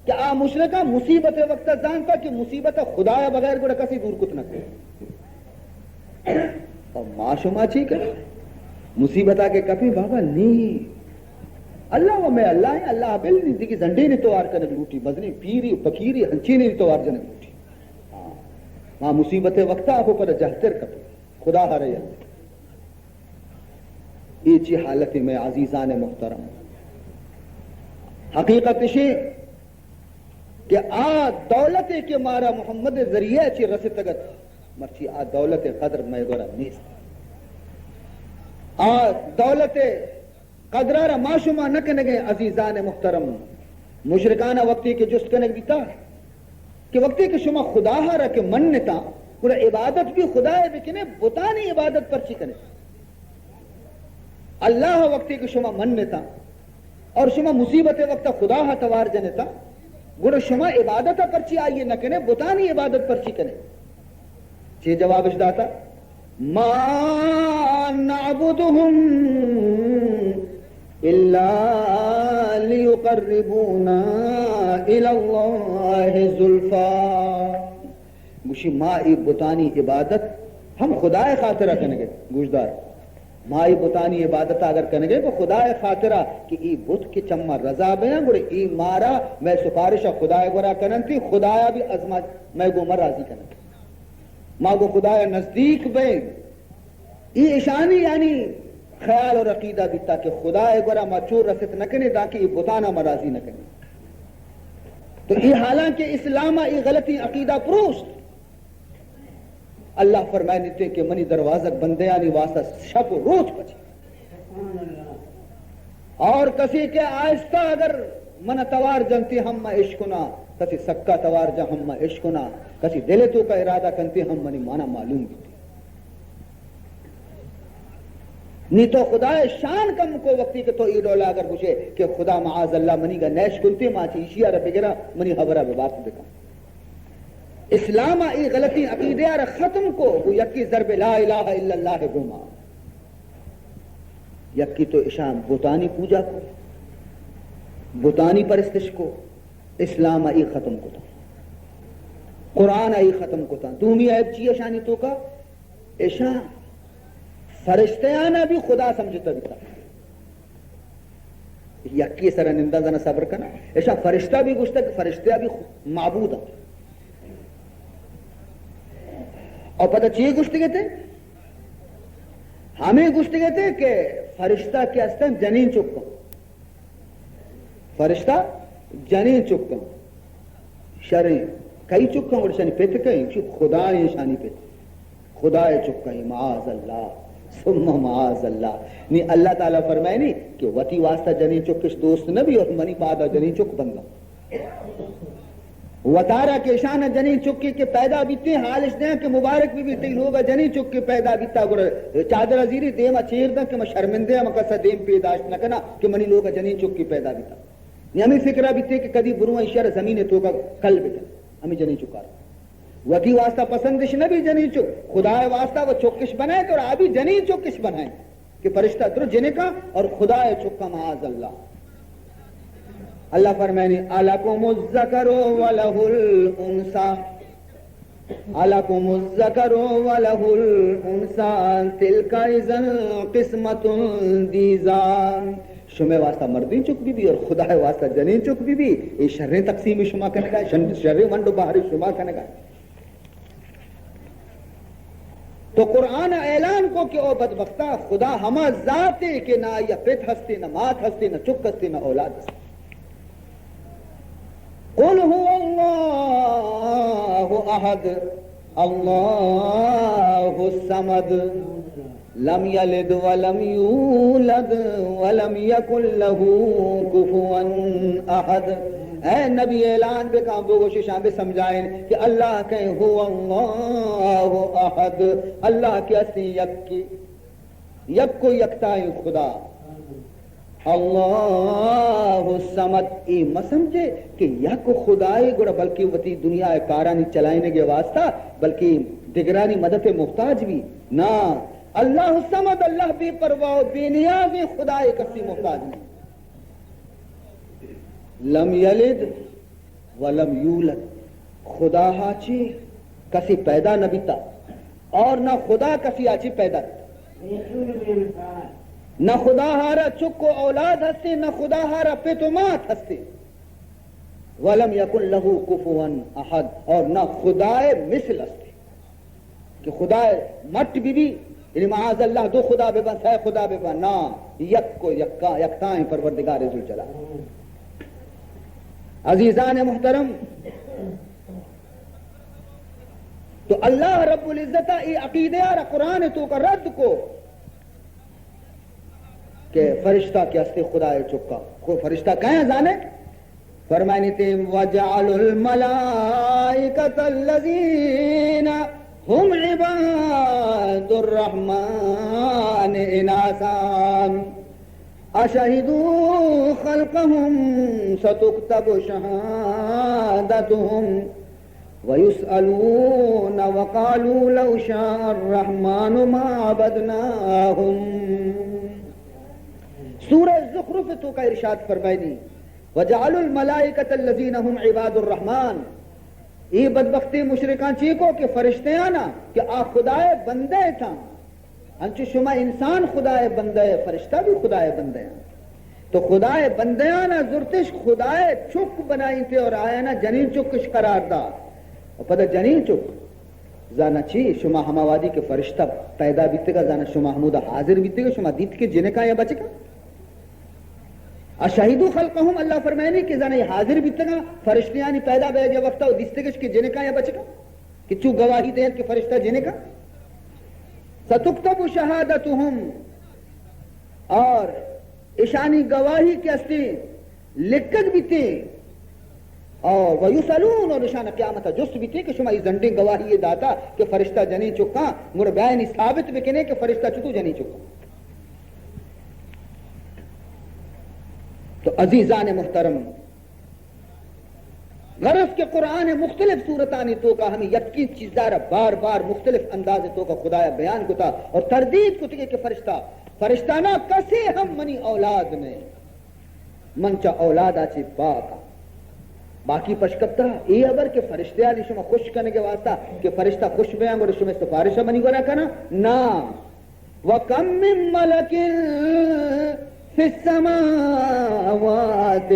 کہ آ مشرکاں مصیبت وقت زانتا کہ مصیبت خدایا بغیر گڑا کسی دور کت نہ کن۔ اور ما شما چی کریں؟ مصیبت آ کے کپی بابا نی۔ اللہ و میں اللہ ہیں، اللہ بل نی، دیگی زنڈے نے توار کنگ لوٹی، مزنی پیری و پکیری ہنچی نے توار جنگ لوٹی۔ ہاں۔ ما مصیبت وقتا آپ پر جہتر کپی۔ خدا ہر یل۔ اے چی حالت میں عزیزان محترم۔ حقیقت شے کہ آ دولتے کہ مارا محمد ذریعہ چی رستگت، مرچی آ دولت قدر مئے گورا نیست۔ آ دولت قدرا را ما شما نہ کنگیں۔ عزیزان محترم، مشرکان وقتی کہ جست کنگ بیتا کہ وقتی کہ شما خدا را کہ منتا، گڑا عبادت بھی خدا بکنے، بتانی عبادت پرچی کنے؟ اللہ وقتی کہ شما منتا اور شما مصیبت وقت خدا توار جنتا، گڑا شما عبادت پرچی آئیے نہ کنے، بتانی عبادت پرچی کنے؟ چے جوابش داتا؟ ما نعبدهم الا لیقربونا الی اللہ زلفا۔ گوشی، ما ای بتانی عبادت ہم خدائے خاطرہ کنگے۔ گوشدار، ما ای بتانی عبادت اگر کنگے تو خدائے خاطرہ کہ ای بت کہ چما رضا بیاں، گڑے ای مارا مئے سفارش خدائے گورا کننتی، خدایا بھی از ما، مئے گوما راضی کننتی۔ ما گو خدایا نزدیک بیں۔ ای اشانی یعنی خیال اور عقیدہ بیتا کہ خدائے گورا ما چور رست نہ کنے، داکہ ای بتانا ما راضی نہ کنے۔ تو ای حالانکہ اسلام ای غلطی عقیدہ پروشت۔ اللہ فرمائنتے کہ منی دروازگ بندیانی واسطہ شپ و روچ پچے۔ اور کسی کہ آہستہ اگر من توار جنتی ہم من اشکنا، کسی سکا توار جا ہم من اشکنا، کسی دل تو کا ارادہ کنتی ہم منی مانا معلوم بیتی۔ نی تو خدائے شان کم کو وقتی کہ تو ای ڈولا اگر گوشے کہ خدا معاذ اللہ منی گا نیش کنتی، ما چی ایشی را بگرا منی حبرہ ببات بکن۔ اسلام ای غلطی عقیدہ را ختم کو، گو یکی ضرب لا الہ الا اللہ گوما۔ یکی تو اشان بتانی پوجا کو، بتانی پرستش کو، اسلام ای ختم کتا، قرآن ای ختم کتا۔ دومی عیب چی اشانی توکا؟ اشان فرشتیانا بھی خدا سمجھتا بیتا۔ یکی سر نندا زنا صبر کنا۔ اشان فرشتہ بھی گوشتا کہ فرشتہ بھی خو-، معبود ہیں۔ اور پتہ چی گوشتے گئے تھے؟ ہمیں گوشتے گئے تھے کہ فرشتہ کیا ہستن؟ جنین چکن۔ فرشتہ جنین چکن۔ شریں۔ کئی چکاں؟ گڑا شانی پت کئیں؟ چو خدا ایں شانی پت۔ خدا ء چکاں، معاذ اللہ، ثم معاذ اللہ۔ نی اللہ تعالی فرمائنی کہ وتی واسطہ جنین چکش دوست نہ بی اور منی پادا جنین چک بنداں۔ وتارا کہ اشان جنین چکے کہ پیدا بیتے، حالش دیاں کہ مبارک بی بی، تئی لوگا جنین چکے پیدا بیتا، گڑا چادر ازیری دیما چیر داں کہ من شرمندہ آں، من کسا دیم پیداشت نہ کناں کہ منی لوگا جنین چکے پیدا بیتا۔ نی ہمیں فکرہ بیتے کہ کدی برواں ایشی را زمین توکا کل بکن۔ ہمیں جنین چکار وتی واسطہ پسندش نہ بی جنین چک، خدا واسطہ وہ چکش بنائے تو آ بھی جنین چکش بنائے کہ فرشتہ در جنکا اور خدا چکا، معاذ اللہ۔ اللہ فرمائنی، الکم الذکر و لہ الانثی۔ الکم الذکر و لہ الانثی تلک اذا قسمۃ ضیزی۔ شمے واسطہ مردین چک بی بی اور خدا واسطہ جنین چک بی بی، اے شریں تقسیم شما کنگا، شن-، شریں ونڈ و بہر شما کنگا۔ تو قرآن اعلان کو کہ او بدبختا، خدا ہما ذاتے کہ نہ آئی پت ہستے، نہ مات ہستے، نہ چک ہستے، نہ اولاد ہستے۔ قل هو الله أحد، الله الصمد، لم يلد ولم يولد ولم يكن له كفوا أحد۔ اے نبی، اعلان بکن، بگوش اشاں، بسمجھائیں کہ اللہ کئیں؟ هو الله أحد، اللہ کہ ہستیں یکے، یک و یکتائیں خدا۔ اللہ الصمد، اے مہ سمجھے کہ یک خدائے گڑا بلکہ وتی دنیا ء کارانی چلائینگ ء واسطہ، بلکہ دگرانی مدد ء محتاج بی۔ نا، اللہ الصمد، اللہ بے پرواہ و بے نیازیں خدائے، کسی محتاج نہیں۔ لم یلد ولم یولد، خدا ہا چی کسی پیدا نہ بیتا اور نہ خدا کسی آ چی پیدا بیتا۔ نہ خدا ہارا چک و اولاد ہستے، نہ خدا ہارا پت و مات ہستے۔ ولم یکن لہ کفوا احد، اور نہ خدا مثل ہستے۔ کہ خدا مٹ بی بی، یعنی معاذ اللہ دو خدا ببن، سہ خدا ببن، نا، یک و یکا، یکتائیں پروردگار ذوالجلال۔ عزیزان محترم، تو اللہ رب العزت ءَ اے عقیدہ ءَ را قرآن ءِ توکا رد کو کہ فرشتہ کہ ہستے خدا ءِ چکا، خو فرشتہ کئے زانے؟ فرمائنی تے، وجعلوا الملائکۃ الذین هم عباد الرحمن اناثا اشهدوا خلقهم ستكتب شهادتهم ويسألون وقالوا لو شاء الرحمن ما عبدناهم۔ سورہ زخرف توکا ارشاد فرمائنی، وجعلوا الملائکۃ الذین هم عباد الرحمن۔ اے بدبختیں مشرکاں چی کو کہ فرشتیانا کہ آ خدائے بندے تھا، انچو شما انسان خدائے بندے، فرشتہ بھی خدائے بندے ہیں۔ تو خدائے بندیانا زرتش خدائے چک بنائینتے اور آیانا جنین چکش قرار دا۔ اور پدا جنین چک زانا چی؟ شما ہما وادی کہ فرشتہ پیدا بیتگا، زانا شما ہمودا حاضر بیتگا، شما دیت کہ جنکاں یا بچکاں؟ اشہدوا خلقہم، اللہ فرمائنی کہ زانا یہ حاضر بیتگا فرشتیانی پیدا بیگے وقتا و دیستگش کہ جنکاں یا بچکاں؟ کہ چو گواہی دینت کہ فرشتہ جنکاں؟ ستکتب شہادتہم، اور اشانی گواہی کہ استی لکگ بیتے، اور ویسألون، اور اشان قیامت جست بیتے کہ شما ای زنڈیں گواہی داتا کہ فرشتہ جنین چکاں، گڑا بیائنی ثابت بکنے کہ فرشتہ چتو جنین چکاں۔ تو عزیزان محترم، غرض کہ قرآن مختلف صورتانی توکا ہمیں یکیں چیزا را بار بار مختلف انداز توکا خدایا بیان کتا اور تردید کتگے کہ فرشتہ، فرشتہ نا کسے ہم منی اولاد نے، من چا اولادا چی پاکا۔ باقی پشکپتا اے خبر کہ فرشتیانی شما خوش کنگے واسطہ کہ فرشتہ خوش بیاں گڑا شما سفارش منی گورا کنا؟ نا۔ وَكَمْ مِنْ مَلَكٍ فِي السَّمَاوَاتِ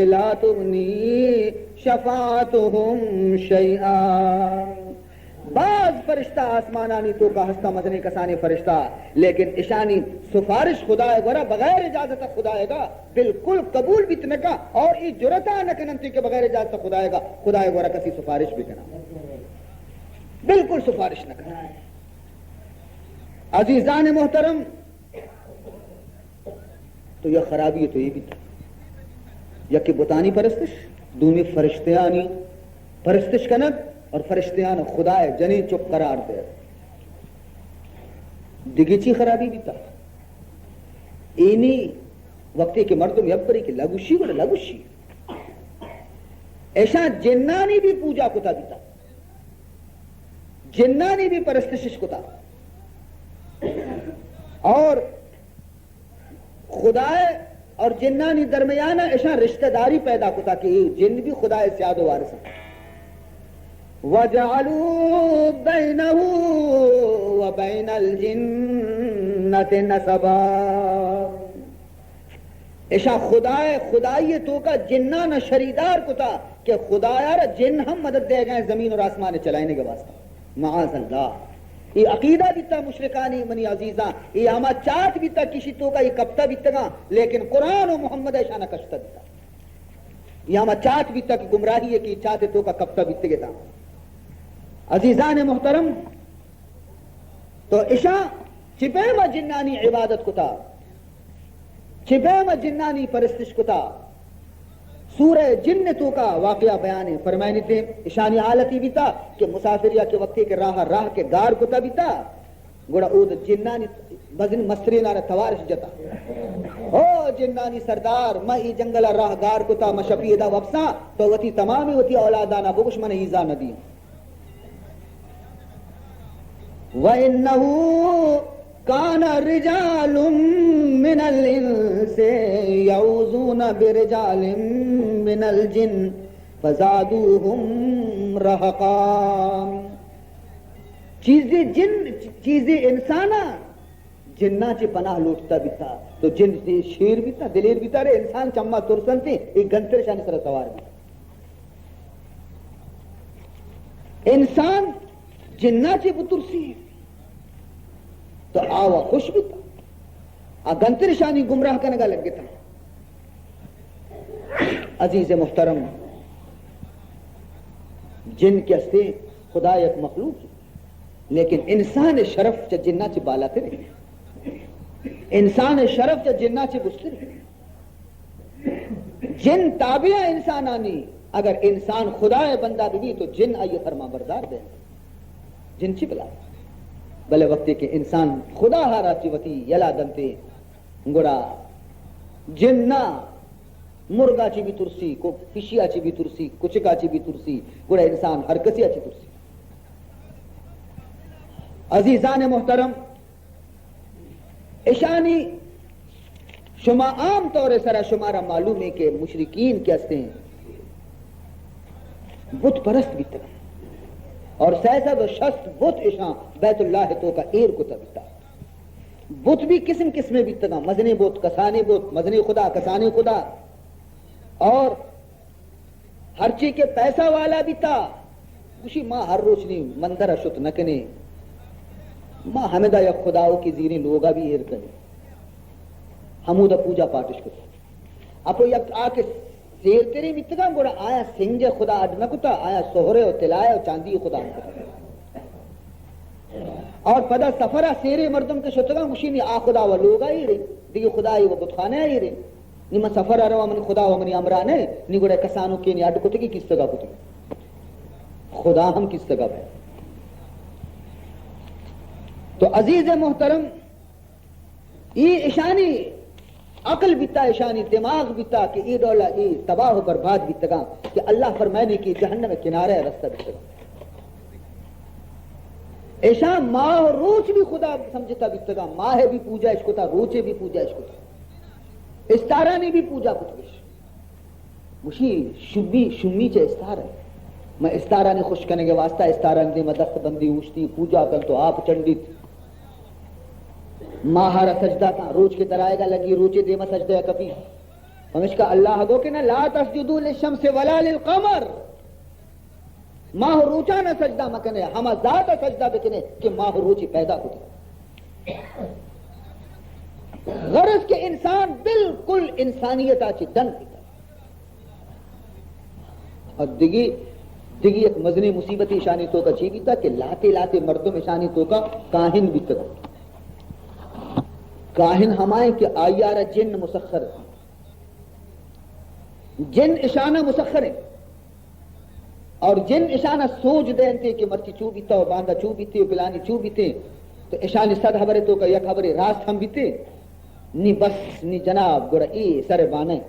لَا تُغْنِي شَفَاعَتُهُمْ شَيْئًا۔ باز فرشتہ آسمانانی توکا ہستا، مزنیں کسانیں فرشتہ، لیکن اشانی سفارش خدائے گورا بغیر اجازت خدائے گا بالکل قبول بیت نکا، اور ای جرتا نکننتی کہ بغیر اجازت خدائے گا، خدائے گورا کسی سفارش بکنا، بالکل سفارش نکنا۔ عزیزان محترم، تو یک خرابی تو یہ بیتا، یکی بتانی پرستش، دومی فرشتیانی پرستش کنگ اور فرشتیان خدائے جنین چک قرار دے۔ دگی چی خرابی بیتا؟ اینی وقتی کہ مردم یک بری کہ لگوشی گڑا لگوشی، ایشاں جنانی بھی پوجا کتا بیتا۔ جنانی بھی پرستشش کتا اور خدائے اور جنانی درمیان اشاں رشتہ داری پیدا کتا کہ یہ جن بھی خدائے سیاد و وارث ہیں۔ وَجَعَلُوا بَيْنَهُ وَبَيْنَ الْجِنَّةِ نَسَبًا۔ اشاں خدائے، خدائی توکا جنان شریدار کتا کہ خدایا را جن ہم مدد دے گئے زمین اور آسمان چلائنے کے واسطہ۔ معاذ اللہ۔ یہ عقیدہ بیتا مشرکانی، منی عزیزاں، یہ ہما چات بیتا کشی توکا یہ کپتا بیتگا، لیکن قرآن و محمد اشانہ کشتا بیتا۔ یہ ہما چات بیتا کہ گمراہی ہے کہ چات توکا کپتا بیتگے تا۔ عزیزان محترم، تو اشاں چہ پیم ءَ جنانی عبادت کتا، چہ پیم ءَ جنانی پرستش کتا۔ سورہ جن توکا واقعہ بیان ہے، فرمائنی تے اشانی حالتی بیتا کہ مسافریا کہ وقتی کہ راہ، راہ کہ گار کتا بیتا، گڑا اود جنانی بزن مسترینانا توارش جتا۔ او جنانی سردار، ما ای جنگل راہ گار کتا، ما شپی ادا وپساں، تو وتی تمامی وتی اولادانا بگوش من ایزا ندی۔ وَإِنَّهُ كَانَ رِجَالٌ مِّنَ الْإِنسِ يَعُوذُونَ بِرِجَالٍ مِّنَ الْجِنِّ فَزَادُوهُمْ رَهَقًا۔ چیزے جن، چیزے انسانا جناں چہ پناہ لوٹتا بیتا، تو جن چہ شیر بیتا، دلیر بیتا، رے انسان چما ترسنتے، ایک گنتر شانی سر سوار بیتا۔ انسان جناں چہ بترسی تو آوا خوش بیتا، آ گنتر شانی گمراہ کنگا لگتا۔ عزیز محترم، جن کہ ہستیں خدا یک مخلوق، لیکن انسان شرف چہ جنا چہ بالاتر ہے۔ انسان شرف چہ جنا چہ بستر ہے۔ جن تابع انسانانی، اگر انسان خدا بندہ بھی تو جن آئی فرمان بردار دے۔ جن چی بلا؟ بلے وقتی کہ انسان خدا ہارا چی وتی یلا دنتے، گڑا جن نہ مرگا چی بھی ترسی، کو پشیا چی بھی ترسی، کچکا چی بھی ترسی، گڑا انسان ہر کسی چی ترسی۔ عزیزان محترم، اشانی شما عام طور سرا شمارا معلوم ہے کہ مشرکین کہ ہستیں بت پرست بیتگ اور سہ سد و شست بت اشاں بیت اللہ توکا ایر کتا بیتا۔ بت بھی قسم قسمیں بیتگاں، مزنیں بت، کسانیں بت، مزنیں خدا، کسانیں خدا۔ اور ہرچی کہ پیسہ والا بیتا، گوشی، ما ہر روچ نی مندر شت نہ کنیں، ما ہمدا یک خداؤکی زیریں لوگا بھی ایر کنیں، ہمودا پوجا پاٹش کتا۔ اپو یک آ کہ سیر تریں بیتگاں، گڑا آیا سنگ خدا اڈ نہ کتا، آیا سہرے و طلائے و چاندی خدا نہ کتا۔ اور پدا سفرا سیرے مردم کہ شتگاں، گوشی، نی آ خدا و لوگا ایرے، دیگہ خدائی و بتخانہ ایرے۔ نی من سفرا رواں، من خدا و منی امرا نہ، نی گڑا کسانوکیں نی اڈ کتگی کیستگا کتگی۔ خدا ہم کیستگا بے۔ تو عزیز محترم، ای اشانی عقل بیتا، اشانی دماغ بیتا کہ ای ڈولا ای تباہ و برباد بیتگاں کہ اللہ فرمائنی کہ جہنم کنارے رستہ بیتگاں۔ اشان ماہ و روچ بھی خدا سمجھتا بیتگاں، ماہ بھی پوجا اش کتا، روچے بھی پوجا اش کتا، استارانی بھی پوجا کتگش۔ گوشی، شمی، شمی چہ استار ہے۔ من استارانی خوش کنگے واسطہ استارانی دیما دست بندی اوشتی، پوجا کن تو آپ چنڈیت۔ ماہارا سجدہ کن، روچ کے درائے گا لگی، روچے دیما سجدہ کپی۔ پمشکا اللہ گو کہ نہ، لا تسجدوا للشمس ولا للقمر۔ ماہ و روچانا سجدہ مکنے، ہما ذاتا سجدہ بکنے کہ ماہ و روچی پیدا کتے۔ غرض کہ انسان بالکل انسانیتا چی دن بیتا۔ اور دگی، دگی ایک مزنی مصیبت اشانی توکا چی بیتا کہ لاتے لاتے مردم اشانی توکا کاہن بیتا۔ کاہن ہمائیں کہ آیارا جن مسخر، جن اشانا مسخر ہیں۔ اور جن اشانا سوج دینتے کہ مرچی چو بیتا و باندا چو بیتے و پلانی چو بیتے، تو اشانی صد حبرے توکا یک حبرے راست ہم بیتے، نی بس، نی جناب، گڑا اے سر بانے۔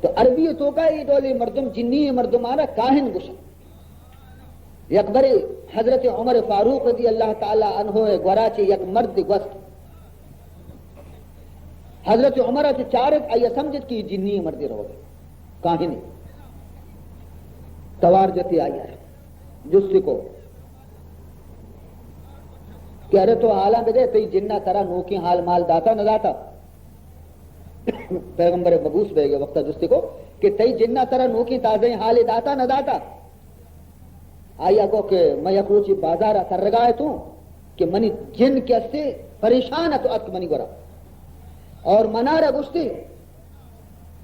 تو عربی توکا اے ڈولے مردم، جنی مردمانا کاہن گوشن۔ یک برے حضرت عمر فاروق رضی اللہ تعالی عنہ گورا چے یک مرد گوست۔ حضرت عمر چے چارت، آیا سمجھت کہ جنی مردے روگ، کاہنے۔ توار جتے آیا، جستی کو کہ ارے تو حالاں بدے، تئی جنا ترا نوکیں حال مال داتا نہ داتا؟ پیغمبر مبعوث بے گے وقتا جستی کو کہ تئی جنا ترا نوکیں تازہیں حالے داتا نہ داتا؟ آیا گو کہ من یک روچی بازارا ترگا اتوں کہ منی جن کہ استے پریشان اتو اتک منی گورا۔ اور منارا گوشتی،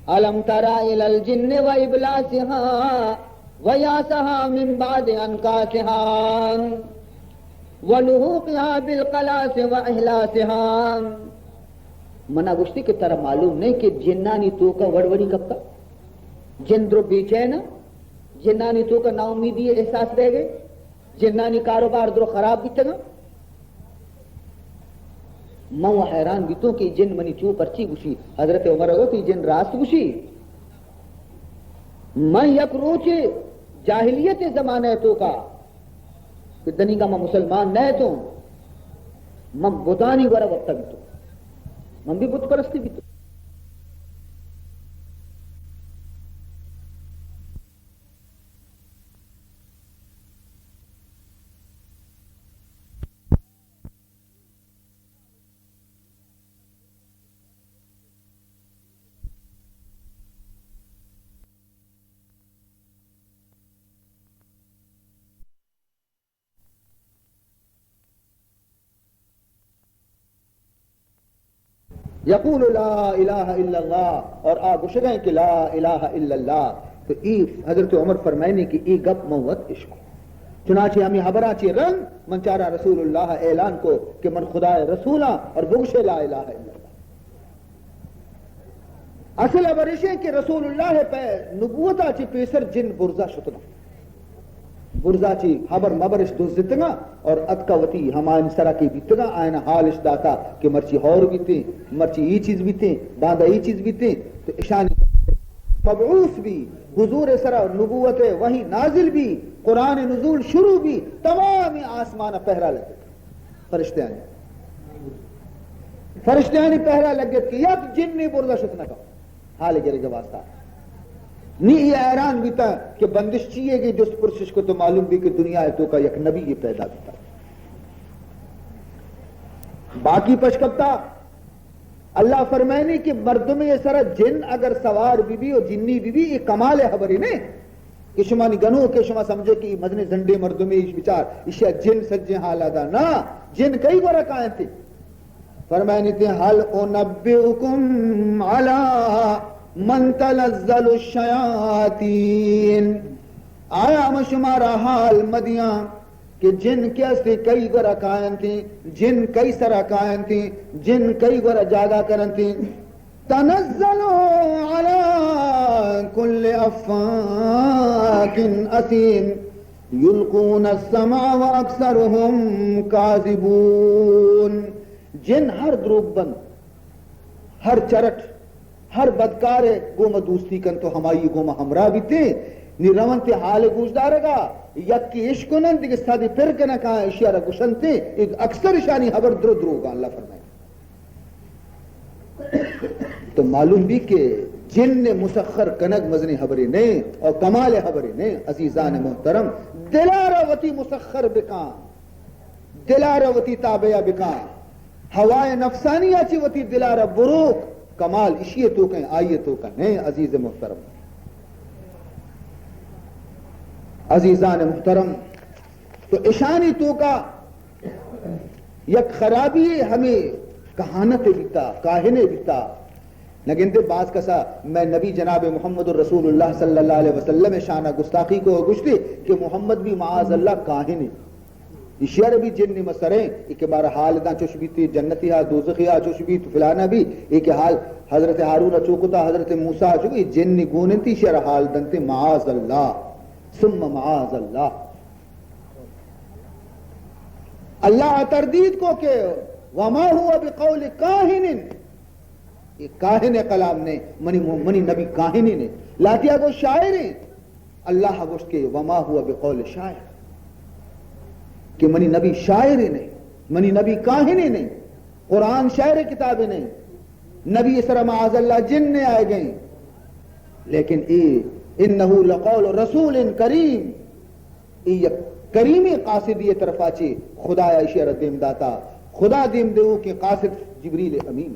الم تر الی الجن و ابلاسها و یاسها من بعد انکاسها و لحوقها بالقلاص و احلاسها۔ منا گوشتی کہ ترا معلوم نہیں کہ جنانی توکا وڑ وڑی کپتا؟ جن درو بے چین، جنانی توکا ناامیدی احساس بہ گئے، جنانی کاروبار درو خراب بیتگا۔ من و حیران بیتوں کہ جن منی چو پرچی گوشی۔ حضرت عمر گو کہ جن راست گوشی۔ من یک روچے جاہلیت زمانہ توکا کہ دنیگا من مسلمان نہ اتوں، من بتانی گورا وپتا بیتوں، من بھی بت پرستی بیتوں۔ یقول لا الہ الا اللہ، اور آ گشگیں کہ لا الہ الا اللہ۔ تو ای حضرت عمر فرمائنی کہ ای گپ من وت اشکو۔ چنانچہ ہمیں حبراں چی رند من چارا رسول اللہ اعلان کو کہ من خدا رسولاں اور بگشے لا الہ الا اللہ۔ اصل حبر اشیں کہ رسول اللہ پہ نبوتا چی پیسر جن برزا شتگا۔ برزا چی حبر مبرش دزتگا اور اتکا وتی ہمائن سرا کے بیتگا، آئین حالش داتا کہ مرچی ہور بیتیں، مرچی ای چیز بیتیں، باندا ای چیز بیتیں۔ تو اشانی مبعوث بی، حضور سرا نبوت وحی نازل بی، قرآن نزول شروع بی، تمام آسمان پہرا لگے۔ فرشتیانی، فرشتیانی پہرا لگت کہ یک جن نے برزا شت نہ کا۔ حال گرگ واسطہ۔ نی یہ حیران بیتا کہ بندش چیئے کہ جست پرسش کو تو معلوم بی کہ دنیا ہے تو کا یک نبی یہ پیدا بیتا۔ باقی پشکپتا اللہ فرمائنی کہ مردم یہ سرا جن اگر سوار بی بی اور جنی بی بی، یہ کمال حبری نہیں کہ شما نی گنو کہ شما سمجھے کہ یہ مزنی زنڈے مردم ایش بچار، ایشیا جن سجے حالا دا۔ نا، جن کئی گورا کائنتی۔ فرمائنی تے، هل أنبئكم على من تنزل الشياطين؟ آیا من شمارا حال مدیاں کہ جن کیسے کئی گورا کائنتی، جن کئی سرا کائنتی، جن کئی گورا جاگا کرنتی؟ تنزل على كل أفاك أثيم يلقون السمع وأكثرهم كاذبون۔ جن ہر دروگ بند، ہر چرٹ، ہر بدکارے گوما دوستی کنت و ہمائی گوما ہمراہ بیتیں، نی رونت حال گوش دارگا، یکی اشکنن دگہ صدی پر کنکا اشیارا گوشنتے، اکثر اشانی حبر درو دروگا۔ اللہ فرمائے تو معلوم بی کہ جن مسخر کنگ مزنی حبری نہیں اور کمال حبری نہیں۔ عزیزان محترم، دلارا وتی مسخر بکاں، دلارا وتی تابعہ بکاں، ہوائے نفسانی آ چی وتی دلارا بروک، کمال اشی توکیں، آئی توکا نہیں۔ عزیز محترم، عزیزان محترم، تو اشانی توکا یک خرابی ہمیں کہانت بیتا، کاہنے بیتا۔ نگندے باز کسا میں نبی جناب محمد رسول اللہ صلی اللہ علیہ وسلم شانہ گستاخی کو گشتے کہ محمد بھی معاذ اللہ کاہنے۔ اشیار بھی جن مسریں، کہ بار حال داں چوش بیتی، جنتی ہا، دوزخی ہا چوش بیت، فلانا بھی، اے کہ حال حضرت ہارون چوکتا، حضرت موسیٰ چوک، یہ جن گوننتی، اشیار حال دنتے معاذ اللہ، ثم معاذ اللہ۔ اللہ تردید کو کہ وما هو بقول کاہن، یہ کاہن کلام نے، منی، منی نبی کاہن نے۔ لاتیا گو شاعر ہیں، اللہ گوشت کہ وما هو بقول شاعر، کہ منی نبی شاعر نے، منی نبی کاہن نے، قرآن شاعر کتاب نے، نبی سر معاذ اللہ جن نے آئے گئے، لیکن اے انه لقول رسول کریم، ای یک کریمی قاصدی طرفا چی خدا ایشی را دیم داتا۔ خدا دیم دیو کہ قاصد جبریل امین۔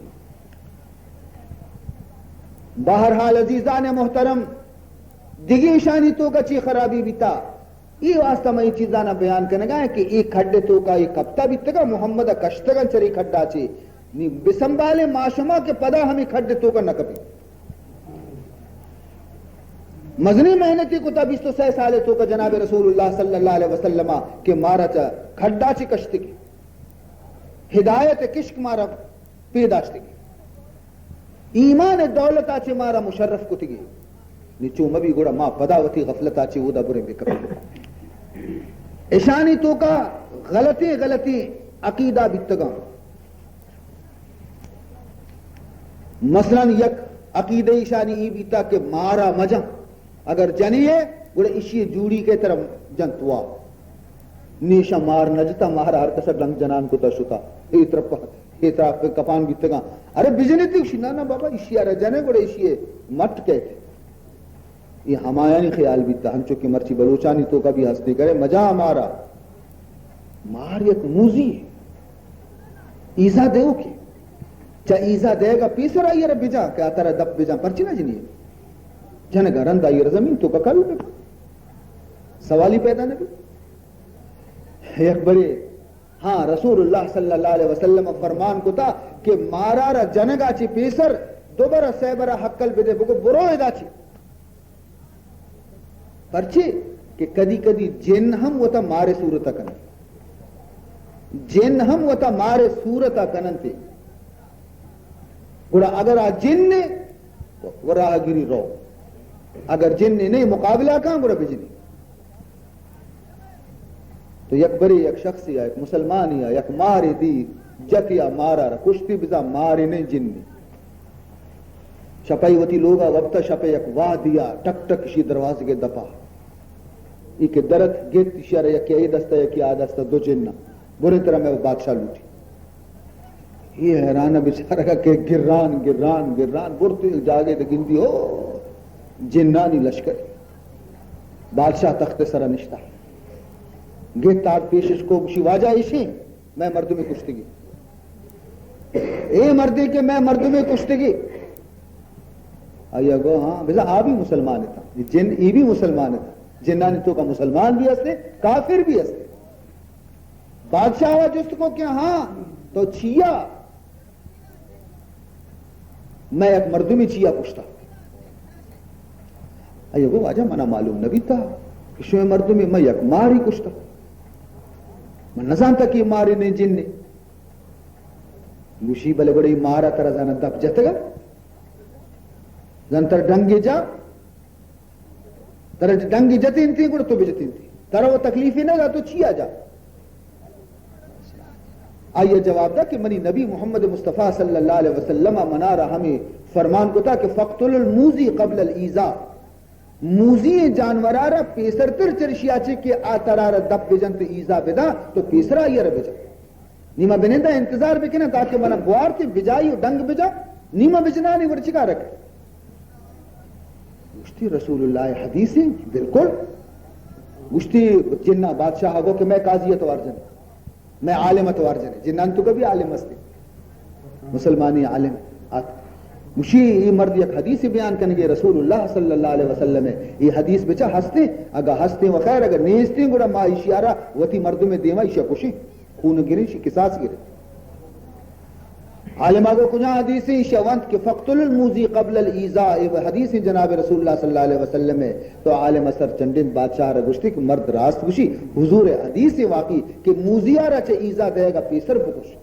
بہرحال عزیزان محترم، دگی ایشانی توکا چی خرابی بیتا؟ ای واسطہ میں ای چیزانا بیان کنگا ہے کہ ای کھڈ توکا ای کپتا بیتگا، محمد کشتگا چری کھڈا چی۔ نی بسنبالے ما شما کہ پدا ہمیں کھڈ توکا نہ کپی۔ مزنی محنتی کتا بیست و سئے سال توکا جناب رسول اللہ صلی اللہ علیہ وسلم کہ مارا چا کھڈا چی کشتگی، ہدایت کشک مارا پیداشتگی، ایمان دولتا چی مارا مشرف کتگی۔ نی چو مبی گڑا ما پدا وتی غفلتا چی اودا بریں بکپی۔ اشانی توکا غلطی غلطی عقیدہ بیتگاں۔ مثلاً یک عقیدہ ایشانی ای بیتا کہ مارا مجن، اگر جنی ہے گڑا اشی جوڑی کے طرف جنت وا، نیشا مار نجتا، مار ہر کسا ڈنگ جنان کتا شتا، اے طرف اے طرف کپان بیتگاں۔ ارے بجنی تی؟ نہ نہ بابا، اشی ارا جنے گڑا اشی مٹ کے۔ یہ ہمایانی خیال بیتا، ہنچو کہ مرچی بلوچانی توکا بھی ہستی کرے، مجا مارا۔ مار یک موزی ہے۔ ایزا دیو کہ چا ایزا دے گا پیسر آئی را بجا کہ آترا دپ بجا، پرچی نہ جنی؟ جنگا رند آئی را زمین توکا کل بکا۔ سوالی پیدا نہ بی۔ یک بری، ہاں، رسول اللہ صلی اللہ علیہ وسلم فرمان کتا کہ مارا را جنگا چی پیسر دو برا سہ برا حقل بدے، بگو برو ادا چی۔ پرچے کہ کدی کدی جن ہم وتا مارے صورت ء کننت۔ جن ہم وتا مارے صورت ء کننت۔ گڑا اگر آ جن نے، و راہ گری رو۔ اگر جن نے نہیں مقابلہ کن، گڑا بجنی۔ تو یک برے یک شخصی ء، یک مسلمانی ء، یک مارے دی، جتی ء مارا را کشتی، بزاں مارے نہیں، جن نے۔ شپئی وتی لوگا وپتا، شپے یک وہدیا ٹک ٹک شی دروازگے دپا۔ ای کہ درت گت، ایشی ء را یکے اے دستا، یکے آ دستا، دو جن ء۔ برے ترا مئے بادشاہ لوٹی۔ اے حیران بیچارہ کہ گران، گران، گران، برت جاگے دے گندی ہو جنانی لشکر۔ بادشاہ تخت سرا نشتا۔ گت آرت پیشش کو، گوشی، واجہ ایشیں مئے مردمے کشتگی۔ اے مردے کہ مئے مردمے کشتگی۔ آیا گو، ہاں، بزاں آ بھی مسلمان تھا۔ جن ای بھی مسلمان تھا۔ جنانی توکا مسلمان بھی ہستے، کافر بھی ہستے۔ بادشاہ ء جست کو کہ ہاں، تو چیا مئے یک مردمے چیا کشتا؟ آئی گو، واجہ، منا معلوم نہ بیتا کہ شمئے مردمے، من یک ماری کشتا۔ من نزانتا کہ مارے نے جن نے۔ گوشی، بلے گڑا اے مارا ترا زانا دپ جتگا؟ زان ترا ڈنگے جا؟ ترا ڈنگے جتینتی، گڑا تو بجتینتی۔ ترا وہ تکلیفی نہ دا، تو چیا جا؟ آئی جواب دا کہ منی نبی محمد مصطفی صلی اللہ علیہ وسلم منارا ہمیں فرمان کتا کہ فقتل الموذی قبل الایذاء۔ موذی جانورا را پیسرتر چرشیا چے کہ آ ترا را دپ بجن تو ایذا بدا، تو پیسرا آئی را بجن۔ نی ما بنندہ انتظار بکناں تاکہ منا بوارت بجائی و ڈنگ بجا، نی ما بجنانی گڑا چکار کن؟ گوشتی، رسول اللہ حدیث ہیں، بالکل۔ گوشتی، جنہ بادشاہ گو کہ میں قاضی توار جن، میں عالم توار جن۔ جنان تو کبھی عالم ہستے، مسلمانی عالم آت۔ گوشی، یہ مرد یک حدیث بیان کنگے رسول اللہ صلی اللہ علیہ وسلم ہے۔ یہ حدیث بچا ہستے، اگر ہستے و خیر، اگر نیستے گڑا ما اشیارا وتی مردم دیما اشیا کشیں۔ خون گریں، شی قصاص گریں۔ عالم آگو کجا حدیث ہیں؟ شونت کہ فقتل الموذی قبل الایذاء، اے حدیث ہیں جناب رسول اللہ صلی اللہ علیہ وسلم ہے۔ تو عالم سر چنڈین بادشاہ را گوشتی کہ مرد راست گوشی، حضور حدیث واقعی کہ موذی را چہ ایذا دے گا پیسر بکش۔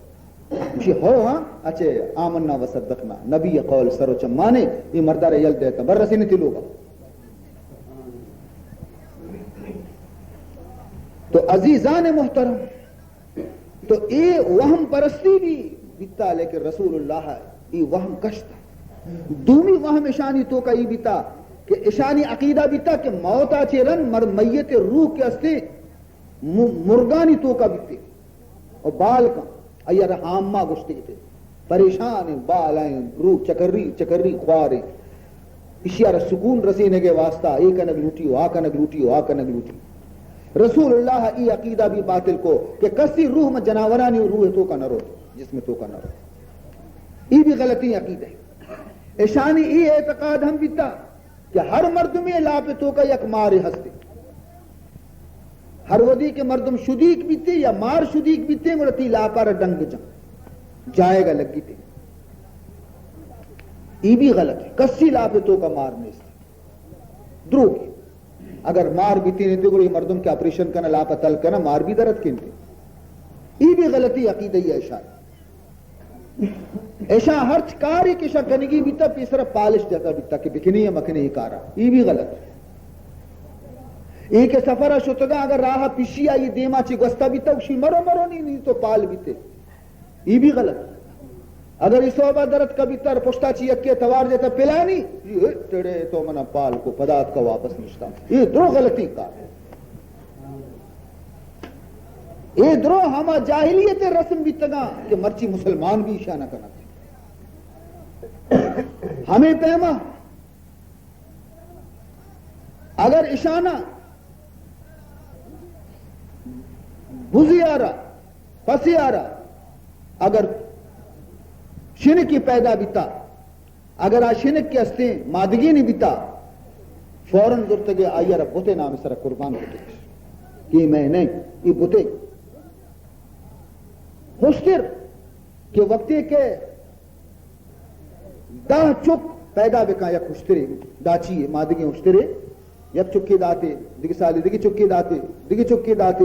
گوشی، ہو ہاں، اچھے، آمنا و صدقنا، نبی قول سر و چمانے، یہ مردار یل دیتا، بر رسینی تی لوگا۔ تو عزیزان محترم، تو اے وہم پرستی بھی بیتا، لیکن رسول اللہ اے وہم کشتا۔ دومی وہم اشانی توکا ای بیتا کہ اشانی عقیدہ بیتا کہ موتا چے رند مر-، میت روح کے استے م-، مرگانی توکا بیتے و بال کن، آئی را ہاما گوشتے گتے۔ پریشان ہیں، بال ہیں، روح چکری، چکری خوار ہیں۔ اشیارا سکون رسینگے واسطہ اے کنگ لوٹی و آ کنگ لوٹی و آ کنگ لوٹی۔ رسول اللہ ای عقیدہ بھی باطل کو کہ کسی روح میں جناورانی روح توکا نہ رو، جسم توکا نہ رو۔ ای بھی غلطی عقیدہ ہے۔ اشانی ای اعتقاد ہم بیتا کہ ہر مردمی لاپ توکا یک مارے ہستے۔ ہر ودی کہ مردم شدیک بیتے یا مار شدیک بیتے، گڑا تی لاپا را ڈنگ جن، جائے گا لگی تے۔ ای بھی غلط ہے، کسی لاپ توکا مار نیست۔ دروگ۔ اگر مار بیتے نہیں تو گڑا یہ مردم کے آپریشن کنا، لاپا تل کنا، مار بھی درد کنتے۔ ای بھی غلطی عقیدہ یہ اشار۔ ایشاں ہرچ کارے کہ ایشاں کنگی بیتا، پیسرا پالش جتا بیتا کہ بکنی یا مکنی ای کارا۔ ای بھی غلط۔ ای کہ سفرا شتگا، اگر راہ پشی آئی دیما چی گوستا بیتا، گوشی، مرو، مرو، نی، نی تو پال بیتے۔ ای بھی غلط۔ اگر ای صحبہ درت کا بیتا، پشتا چی یکے توار جتا پلانی، ای ٹڑے تو منا پال کو، پدات کا واپس نشتا۔ ای درو غلطی کار۔ اے درو ہما جاہلیت رسم بیتگاں کہ مرچی مسلمان بھی ایشانا کنت۔ ہمیں پیما اگر ایشانا بزیارا، پسیارا، اگر شنکی پیدا بیتا، اگر آ شنک کہ استیں مادگینی بیتا، فوراً زرتگے آئی ء را بتے نام سر قربان کتگش کہ اے مئے نئیں، اے بتے۔ ہشتر کہ وقتی کہ دہ چک پیدا بکاں یک ہشترے، داچی مادگیں ہشترے، یک چکے داتے، دگہ سالے دگہ چکے داتے، دگہ چکے داتے،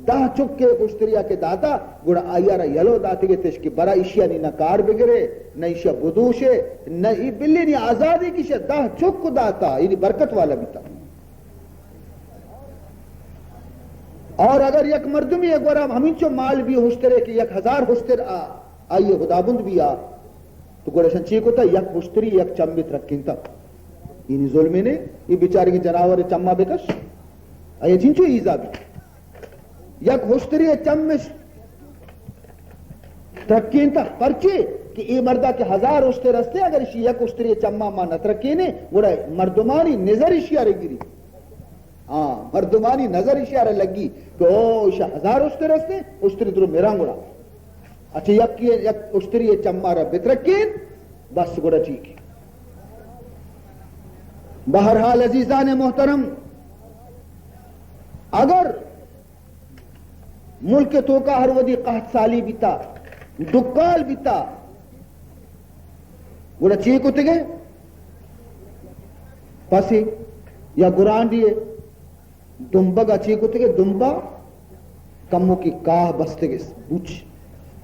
دہ چکے اشتریا کہ داتا، گڑا آئی ءَ را یلو داتگے تش کہ برا ایشیا نی نہ کار بگرے، نہ ایشیا بدوشے، نہ ای بلے نی آزادی کشے، دہ چک داتا، یعنی برکت والا بیتا۔ اور اگر یک مردمی گورا ہمینچو مال بی اشترے کہ یک ہزار اشتر آ، آئی خداوند بی آ، تو گڑا اشان چی کتا؟ یک اشتری یک چمے ترکینتا۔ اینی ظلمے نے، یہ بیچارگی جناور چما بکش۔ آئی چنچو ایزا بی؟ یک اشتری چمش ترکینتا۔ پرچے کہ اے مردا کہ ہزار اشتر استے، اگر اشی یک اشتری چما ما نہ ترکینے، گڑا مردمانی نظر اشیا رگیری۔ ہاں، مردمانی نظر اشیا را لگی کہ او، ایشا ہزار اشتر استے، اشتری درو میران گڑا۔ اچھا، یک، یک اشتری چما را بترکین، بس گڑا ٹھیک ہے۔ بہرحال عزیزان محترم، اگر ملک توکا ہر ودی قحط سالی بیتا، ڈکال بیتا، گڑا چی کتگے؟ پسے یا گرانڈیے دمبگا چی کتگے؟ دمبا کموکی کاہ بستگے، بوچ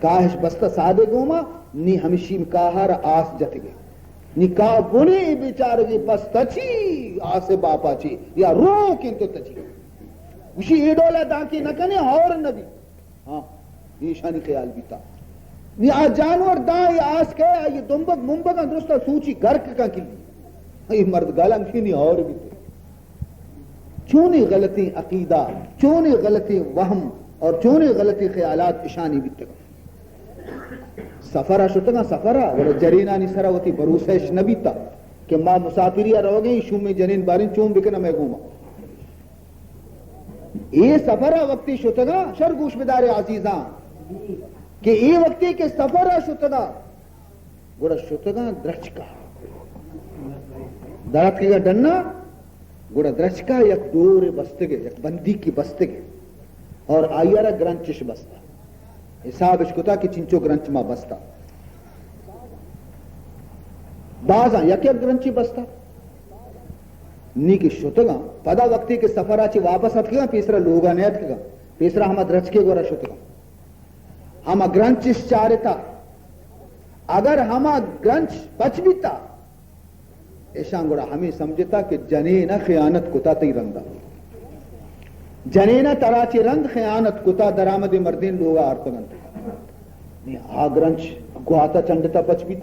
کاہش بستا سادے گوما، نی ہمشی کاہا را آس جتگے۔ نی کاہ بنے بیچارگی پستا چی آس باپا چی یا روک انت تچی۔ گوشی، اے ڈولا دانکے نہ کنے، ہور نبی۔ ہاں، ایشانی خیال بیتا۔ نی آ جانور داں اے آس کئے، آئی دمبگ ممبگاں درستا سوچی گرک کن کلی۔ اے مرد گالم کی نی ہور بیتے۔ چونی غلطیں عقیدہ، چونی غلطیں وہم اور چونی غلطیں خیالات اشانی بیتگاں۔ سفرا شتگاں، سفرا، ولا جنینانی سرا وتی بھروسہ اش نہ بیتا کہ ما مسافری ءَ روگیں، شومیں جنین باریں چون بکناں مئے گوما۔ اے سفرا وقتی شتگاں، شر گوش بدارے عزیزاں، کہ اے وقتی کہ سفرا شتگاں، گڑا شتگاں درچکا۔ دراتکگاں ڈنا، گڑا درچکا یک ڈورے بستگے، یک بندیکی بستگے۔ اور آئی ءَ را گرنچش بستا۔ حسابش کتا کہ چنچو گرنچ ما بستا۔ بازاں یک یک گرنچی بستا۔ نی کہ شتگاں، پدا وقتی کہ سفرا چی واپس اتکگاں، پیسرا لوگا نیتکگاں، پیسرا ہما درچکے گورا شتگاں۔ ہما گرنچش چارتا۔ اگر ہما گرنچ پچ بیتا، ایشاں گڑا ہمے سمجھتا کہ جنین ءَ خیانت کتا تئی رندا۔ جنین ءَ ترا چہ رند خیانت کتا، درآمد مردین لوگا آرتگ انت۔ نی آ گرنچ گواتا چنڈتا پچ بیت،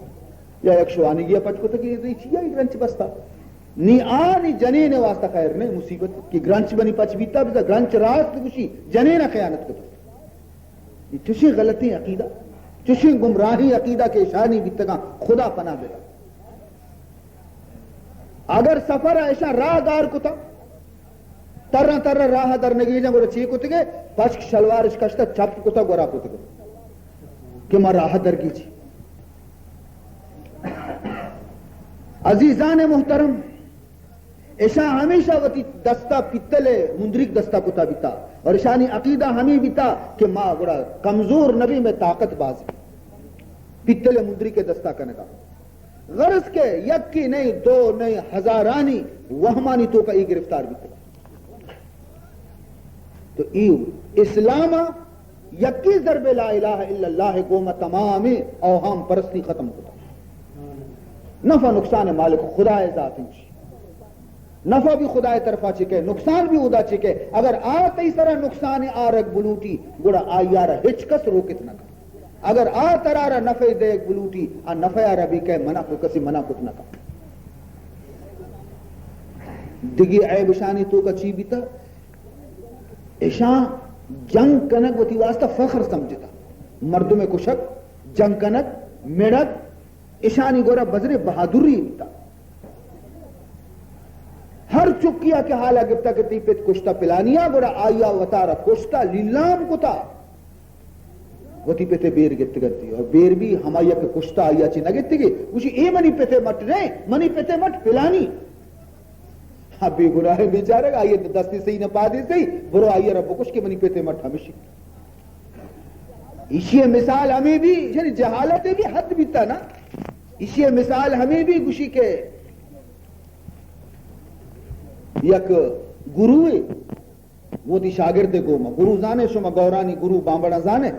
یا یک شوانگی ءَ پچ کتا کہ اے چیا اے گرنچ بستا۔ نی آ نی جنین ءِ واسطہ خیر نہ، مصیبت کہ گرنچ منی پچ بیتا، بزاں گرنچ راست گوشی، جنین ءَ خیانت کتا۔ اے چشیں غلطیں عقیدہ، چشیں گمراہیں عقیدہ کہ اشانی بیتگاں، خدا پناہ بدات۔ اگر سفر ءَ اشاں راہ گار کتا، تراں تراں راہ در نگیجاں، گڑا چی کتگے؟ پشک شلوارش کشتا، چپ کتا، گورا کتگے کہ ما راہ در گیجی۔ عزیزان محترم، اشاں ہمیشہ وتی دستا پیتل ءِ مندریک دستا کتا بیتا اور اشانی عقیدہ ہمے بیتا کہ ما گڑا کمزور نبی، مئے طاقت باز بی۔ پیتل ءِ مندریک ءِ دستا کنگا۔ غرض کہ یکی نہیں، دو نہیں، ہزارانی وہمانی توکا ای گرفتار بیتا۔ تو ای اسلام یکی ضرب لا الہ الا اللہ گوما تمام اوہام پرستی ختم کتا۔ نفع نقصان مالک خدا ذات انچ۔ نفع بھی خدا طرفا چکے، نقصان بھی ادا چکے۔ اگر آ تئی سرا نقصان آرگ بلوٹی، گڑا آئی آرا ہچ کس روکت نہ کن۔ اگر آ ترارا نفع دیگ بلوٹی، آ نفع آرا بھی کئے منع کو، کسی منع کت نہ کن۔ دگی عیب اشانی توکا چی بیتا؟ اشاں جنگ کنگ وتی واسطہ فخر سمجھتا۔ مردم کشگ، جنگ کنگ، مڑگ، اشانی گورا بزرے بہادری بیتا۔ ہر چکیا کہ حالا گپتا کہ تئی پت کشتا پلانیا، گڑا آیا وتارا کشتا، لیلام کتا۔ وتی پتے بیر گپتگ انتی اور بیر بھی ہمائی کہ کشتا آیا چی نہ گپتگے، گوشی، اے منی پتے مٹ نہ، منی پتے مٹ پلانی۔ ہاں، بے گناہ بیچارگ، آئی دستی صحیح نہ پادے صحیح، برو آئی را بکش کہ منی پتے مٹ ہمشی۔ ایشی مثال ہمیں بھی، یعنی جہالت بھی حد بیتا نا۔ ایشی مثال ہمیں بھی گوشی کہ یک گروے وتی شاگردے گوما، گرو زانے شما، گورانی گرو بامبڑاں زانے،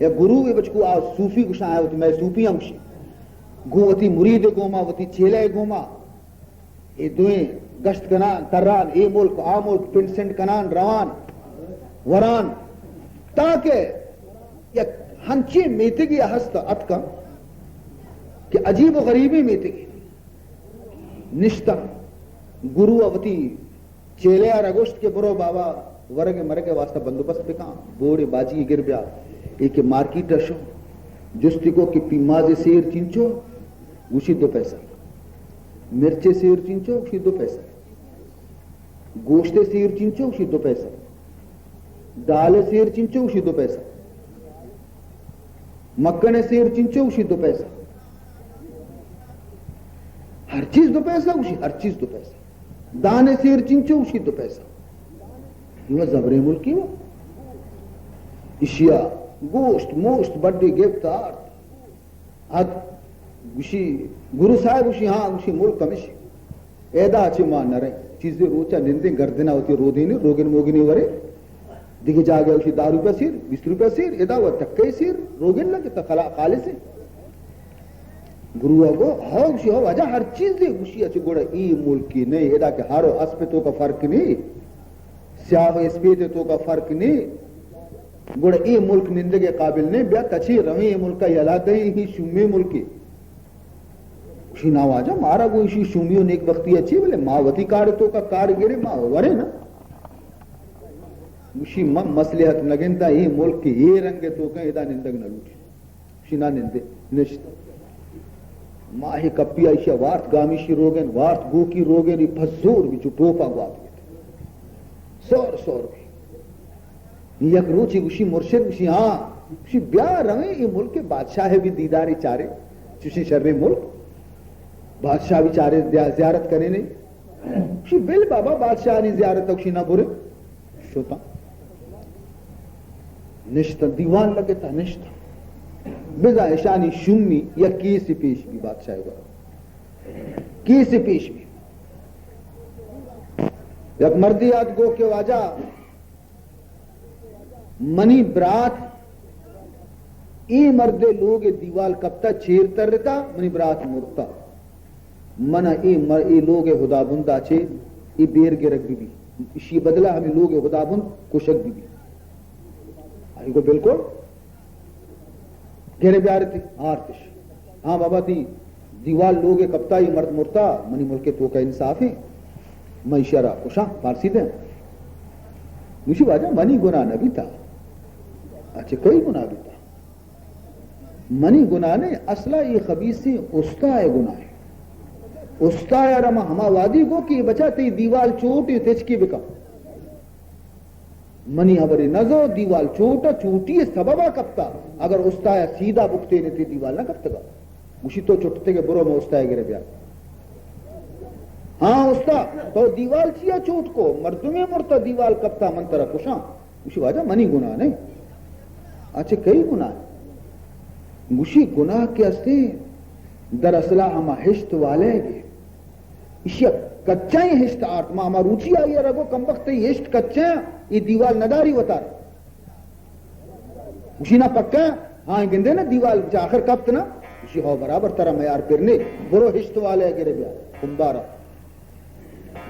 یک گروے بچکو آ صوفی گشاں، آ وتی مئے صوفی ہم گشی، گوں وتی مریدے گوما، وتی چیلے گوما، اے دوئیں گشت کنان، تران، اے ملک، آ ملک، پنڈ سنڈ کنان، روان، وران، تاکہ یک ہنچیں میتگے ہست اتکاں کہ عجیب و غریبیں میتگے۔ نشتاں، گرو ء وتی چیلے ء را گوشت کہ برو بابا، ورگ ء مرگ ء واسطہ بندوبست بکن، بوڑ ء باجی ء گر بیا۔ اے کہ مارکیٹ ء شو، جستی کو کہ پیماز ء سیر چنچو؟ گوشی دو پیسہ۔ مرچ ء سیر چنچو؟ گوشی دو پیسہ۔ گوشت ء سیر چنچو؟ گوشی دو پیسہ۔ دال ء سیر چنچو؟ گوشی دو پیسہ۔ مکن ء سیر چنچو؟ گوشی دو پیسہ۔ ہر چیز دو پیسہ؟ گوشی ہر چیز دو پیسہ۔ دان ء سیر چنچو؟ گوشی دو پیسہ۔ نو زبریں ملکی و اشیا گوشت موشت بڈی گپت آرت۔ ات گوشی، گرو صاحب گوشی، ہاں، گوشی ملک ہمیش۔ ایدا چہ ما نریں، چیزے روچا نندیں گردنا وتی رودینی، روگن موگنی ورے۔ دگہ جاگہ گوشی دہ روپیہ سیر، بیست روپیہ سیر، ادا و ٹکے سیر، روگن لگتا خلا-، خالص ہے۔ گرو گو، ہو گوشی، ہو واجہ ہر چیز دے گوشی، اچ گوڑا ای ملکی نہیں، ادا کہ ہر و اسپے تو کا فرق نہیں، سیاہ و اسپیت تو کا فرق نہیں۔ گڑا اے ملک نندگ ء قابل نہیں، بیا تچے رویں اے ملک ء یلا دئیں، ہی شومیں ملکے۔ گوشی نا واجہ، مارا گوں ایشی شومی و نیک بختی ء چی، بلے ما وتی کار تو کا کار گرے ما ورے نا۔ گوشی من مصلحت نگنداں، اے ملک اے رنگ ء تو کن ادا نندگ نہ لوٹی۔ شنا نندے، نشت۔ ماہے کپی ایشی وارت گامیشی روگن، وارت گوکی روگن، ای پزور بی چو ٹوپا گوات بیت۔ سور سور بی۔ یک روچی گوشی مرشد گوشی، ہاں۔ گوشی بیا رویں، ای ملک بادشاہ بی دیداری چارے۔ چوشیں شریں ملک۔ بادشاہ بی چارے دیا-، زیارت کنے نہیں۔ گوشی بل بابا، بادشاہ نی زیارت، گوشی نہ برے۔ شتاں۔ نشتاں، دیوان لگتا، نشتاں۔ بزاں اشانی شومی یک کیسے پیش بی بادشاہ گورا۔ کیسے پیش بی۔ یک مردی آت گو کہ واجہ، منی برات اے مرد لوگ دیوال کپتا، چیر ترتا، منی برات مرتا۔ من ء اے مر-، اے لوگ ء ہدابند ء چہ اے بیر گرگ بہ بی، اشی بدل ء ہمے لوگ ء ہدابند کشگ بہ بی۔ آئی گو بالکل گرے بیارتی، آرتش۔ ہاں بابا، تی دیوال لوگ ء کپتا، اے مرد مرتا، منی ملک ء توکا انصاف ہے، من ایشی را کشاں، پارسی دیں۔ گوشی واجہ، منی گناہ نہ بیتا۔ اچھا، کئی گناہ بیتا؟ منی گناہ نے، اصلا اے خبیثیں استائے گناہ ہے۔ استائے را ما ہما وادی گو کہ بچا تئی دیوال چوٹ ہے، تچکی بکا۔ منی ہبری نزو، دیوال چوٹ، چوٹی سببا کپتا۔ اگر استائے سیدھا بکتے نے، تی دیوال نہ کپتگا۔ گوشی تو چٹتے کے برو، میں استائے گرے بیا۔ ہاں استا، تو دیوال چیا چوٹ کو؟ مردمے مرتا، دیوال کپتا، من ترا کشاں۔ گوشی واجہ منی گناہ نہیں۔ اچھا کئی گناہ؟ گوشی گناہ کہ ہستے در اصلا ہما ہشت والے گے۔ اشیا کچائیں ہشت آرت، ما ہما روچی آئی رگو کمبخت ہشت کچائیں، یہ دیوال نداری وتار۔ گوشی نا پکا؟ ہاں گندے نا دیوال چہ آخر کپت نا؟ گوشی ہو برابر، ترا میار پر نے، برو ہشت والے گرے بیا، کمبارا۔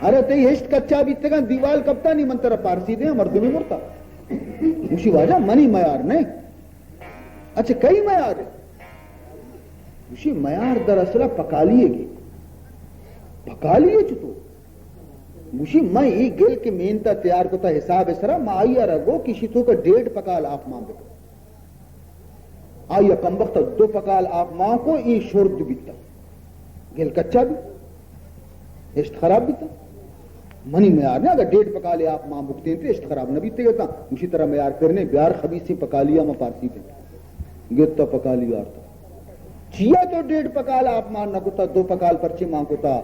ارے تئی ہشت کچا بیتگاں، دیوال کپتا نی، من ترا پارسی دیں، مردمی مرتا۔ گوشی واجہ منی میار نہیں۔ اچھا کئی میار ہے؟ گوشی میار در اصلا پکالی ہے گی۔ پکالی ہے چطور؟ گوشی من ای گل کے مینتا تیار کتا حساب سرا، ما آئی را گو کشی تو کا ڈیڑھ پکال آپ مان بکن۔ آئی ء کمبخت ء دو پکال آپ مان کو، اے شرد بیتا۔ گل کچا بی، ہشت خراب بیتا۔ منی میار نے، اگر ڈیڑھ پکالے آپ مان بکتیں تے ہشت خراب نہ بیتے گتا۔ گوشی ترا میار کرنے، بیار خبیثیں پکالی ء ما پارسی دیں۔ گتا پکالی آرتا۔ چیا تو ڈیڑھ پکال آپ مان نہ کتا، دو پکال پرچے مان کتا؟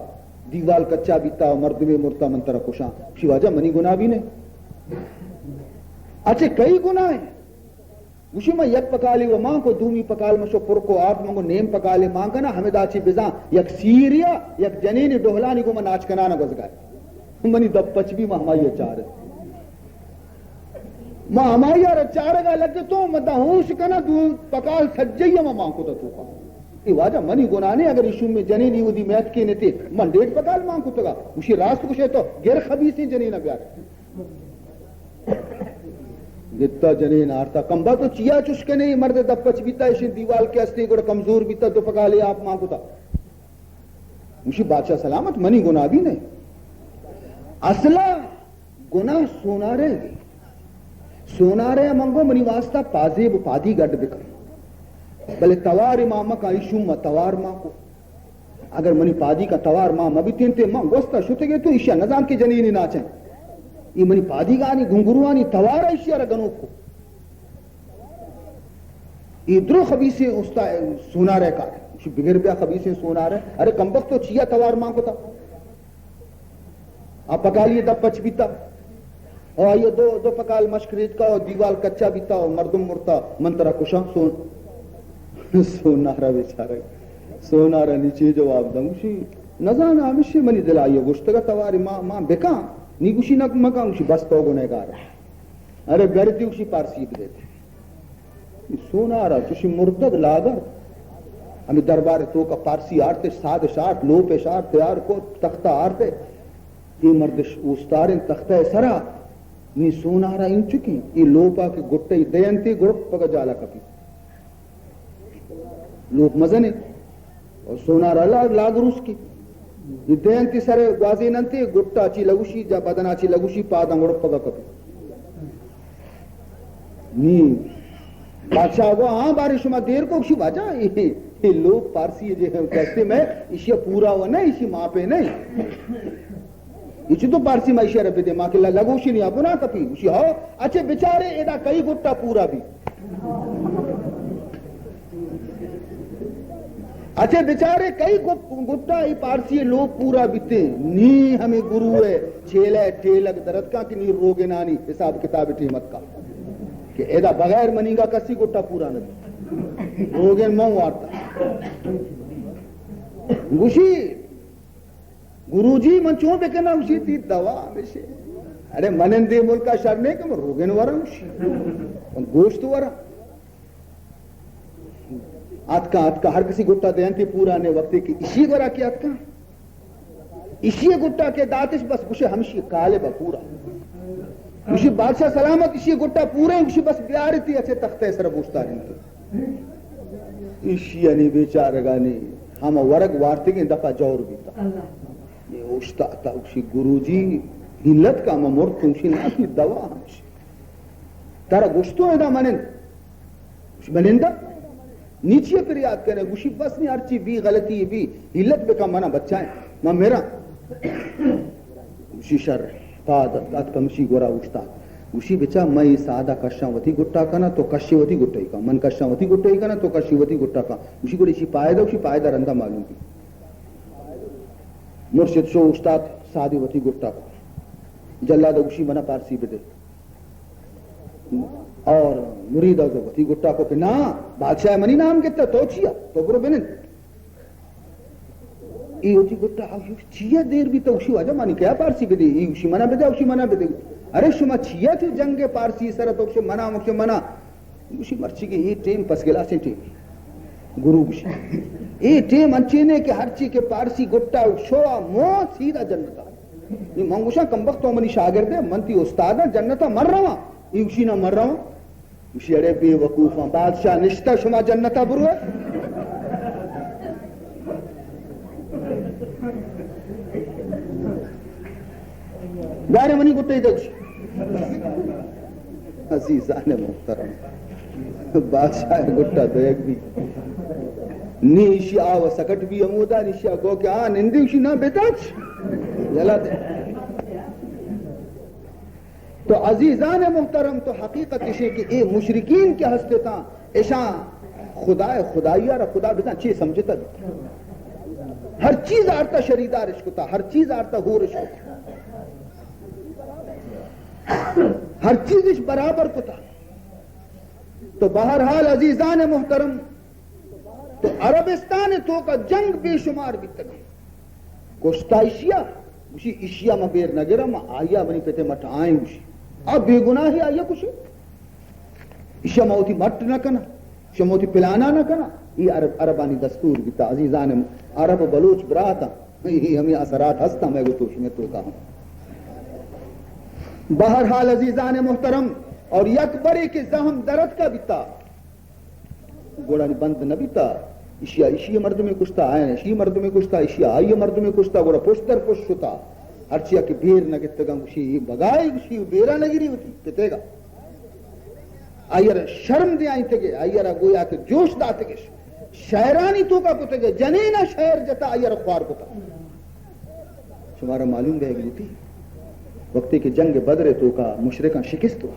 دیوال کچا بیتا، مردمے مرتا، من ترا کشاں۔ گوشی واجہ منی گناہ بھی نہیں۔ اچھے کئی گناہ ہیں؟ گوشی، من یک پکالے و مان کو، دومی پکال من شو پر کو آرت، من گو نیم پکالے مان کنا، ہمدا چی بزاں یک سیریا، یک جنین ڈہلانی گو من ناچ کنانا گوزگائے۔ منی دپ پچ بی، ما ہمائی ءَ چارت۔ ما ہمائی ءَ را چارگ ءَ لگتوں، ما داں ہوش کناں، دو پکال سجئی ءَ ما مان کتہ توکا۔ اے واجہ منی گناہ نے، اگر ایشوں میں جنین ایودی میت کے نتے، من ڈیڑھ پکال مان کتگا۔ گوشی راست گوشے تو، گر خبیثیں جنین بیار۔ گتا جنین آرتا۔ کمبا تو چیا چش کنے؟ مرد دپ پچ بیتا، ایشی دیوال کے استے گڑا کمزور بیتا، دو پکالے آپ مان کتا۔ گوشی بادشاہ سلامت، منی گناہ بی نہ۔ اصلا گناہ سونارے۔ سونارے من گو منی واسطہ پازیب و پادی گڈ بکن۔ بلے توار ما مکن، ایشوں ما توار ما کو۔ اگر منی پادی کا توار ما مبیتین تے من گوستا شتگے تو ایشیا نزان کہ جنینی ناچن۔ ای منی پادی گانی گنگروانی توار ایشیا را گنوک کو۔ اے درو خبیثیں استا-، سونار ءِ کار۔ گوشی بگر بیا خبیثیں سونار ءِ۔ ارے کمبخت تو چیا توار مان کتا؟ آ پکالی دپ پچ بیتا۔ او آئی دو، دو پکال مشک ریتکا او دیوال کچا بیتا او مردم مرتا، من ترا کشاں سون-، سونار ءَ بیچارہ۔ سونار ءَ نی چے جواب داں؟ گوشی نزاناں، ہمشی منی دل آئی گوشتگا تواری ما، ما بکاں۔ نی گوشی نہ مکاں، گوشی بس تو گنہگار۔ ارے گردی گوشی پارسی بدیت۔ سونارا چوشی مردگ لاگر۔ ہمیں دربار توکا پارسی آرتے، سادش آرت، لوپش آرت، تیار کو، تختہ آرتے۔ یہ مردش اوستاریں تختہ سرا، نی سونارا انچکیں، یہ لوپا کے گٹے دینتے گڑپ پگا جالا کپی۔ لوپ مزنے۔ اور سونار ءَ لاگ، لاگ روس کی۔ یہ دینتی سر گوازیننتی، گٹا چی لگوشی، جا بدنا چی لگوشی، پاداں گڑپگا کپی۔ نی بادشاہ گو، ہاں بارے شما دیر کو، گوشی واجہ، یہ، یہ لوپ پارسی جے کہتے میں، ایشی پورا و نہیں، ایشی ماپے نہیں۔ اچ تو پارسی ما اشارہ بدے، ما کہ لگوشی نیا بنا کپی۔ گوشی ہاو، اچھے بچارے ادا کئی گٹا پورا بی۔ اچھے بچارے کئی گپ-، گٹا ای پارسی لوگ پورا بیتے۔ نی ہمیں گرو ہے، چھیلے ٹیلگ درد کا کہ نی روگنانی حساب کتاب ٹیمت کا۔ کہ ادا بغیر منیگا کسی گٹا پورا نہ بی۔ روگن مو وارتا۔ گوشی، گروجی، من چون بکناں؟ گوشی، تی دوا ہمیشے۔ ارے، من اندے ملکا شر نہیں کہ من روگن وراں، گوشی۔ من گوشت وراں۔ آتکا، آتکا، ہر کسی گٹا دینتی پورا نے وقتی کہ اشی گورا کی آتکا۔ اشی گٹا کے داتش بس گوشے ہمشی کالے با پورا۔ گوشی، بادشاہ سلامت، اشی گٹا پورا ہیں، گوشی، بس بیارتی اچھے تختے سر بوشتا رہنتی۔ ایشی انی بیچارگانی ہما ورگ وارتگیں دپا جور بیتا۔ یہ اوشتاتا، گوشی، گروجی، ہلت کا ما مرتوں؟ گوشی، نا، تی دوا ہمش۔ ترا گوشتو ادا منند۔ گوشی، منندہ؟ نی چیئے پریاد کنے؟ گوشی، بس نی ہرچی بی غلطی بی، ہلت بکا منا بچائیں، ما مراں۔ گوشی شر، پاد اتک، اتک ہمشی گورا اوشتات۔ گوشی بچا، من اے سادا کشاں وتی گٹا کناں، تو کشے وتی گٹا ای کن، من کشاں وتی گٹا ای کناں، تو کشے وتی گٹا کن۔ گوشی گڑا ایشی پائدہ، گوشی پائدہ رندا معلوم بی۔ مرشد شو اوشتات، سادے وتی گٹا کن۔ جلاد گوشی منا پارسی بدے۔ اور مرید وتی گٹا کو کہ نا، بادشاہ منی نام گتا، تو چیا؟ تو برو بنند۔ ای وتی گٹا، آ گوشی، چیا دیر بیتا؟ گوشی واجہ منی کیا پارسی بدے؟ ای گوشی منا بدے، گوشی منا بدے۔ ارے شما چیا چو جنگ پارسی سر تو گوشی منا، گوشی منا۔ گوشی مرچی کہ ای ٹیم پس گلاسیں ٹیم۔ گرو گوشی، ای ٹیم انچینے کہ ہرچی کہ پارسی گٹا شوا مو سیدھا جنتا۔ نی من گوشاں، کمبخت تو منی شاگردے، من تی استاداں، جنتا من رواں۔ ای گوشی نا من رواں۔ گوشی، اڑے بے وقوفاں، بادشاہ نشتہ، شما جنتا بروئے۔ گارے منی گٹے دگش۔ عزیزان محترم، بادشاہ گٹا دیگ بی۔ نی ایشی آو سکٹ بی ہمودا، نی ایشی گو کہ آ نندی، گوشی نا بتاچ۔ یلا دے۔ تو عزیزان محترم، تو حقیقت اشے کہ اے مشرکین کہ ہستتاں، اشاں خدا، خدائی را خدا بزاں چی سمجھتا؟ ہر چیز آرتا شریدارش کتا، ہر چیز آرتا ہورش کتا، ہر چیزش برابر کتا۔ تو بہرحال عزیزان محترم، تو عربستان توکا جنگ بے شمار بیتگ۔ کشتا ایشیا، گوشی، ایشیا ما بیر نہ گراں، ما آئیا منی پتے مٹ آئیں گوشی۔ آ بے گناہی آئیا کشے۔ ایشیا ما وتی مٹ نہ کناں، ایشیا ما وتی پلانا نہ کناں۔ ای عرب، عربانی دستور بیتا، عزیزان، عرب و بلوچ براتاں، ای ہمیں اثرات ہستاں، میں گو تو شمے توکا ہم۔ بہرحال عزیزان محترم، اور یک برے کہ زہم درد کا بیتا، گڑا نی بند نہ بیتا، ایشیا ایشی مردمے کشتا، آیان ایشی مردمے کشتا، ایشیا آئی مردمے کشتا، گڑا پشت در پشت شتا۔ ہرچیا کہ بیر نہ گتگاں، گوشی، اے بگائے، گوشی، بیرا نہ گری وتی پتیگا۔ آئیرا شرم دیائینتگے، آئیرا گویا کہ جوش داتگش۔ شہرانی توکا کتگے، جنینا شہر جتا، آئیرا خوار کتا۔ شمارا معلوم بہ لوٹی، وقتی کہ جنگ بدر توکا مشرکاں شکست ہوا،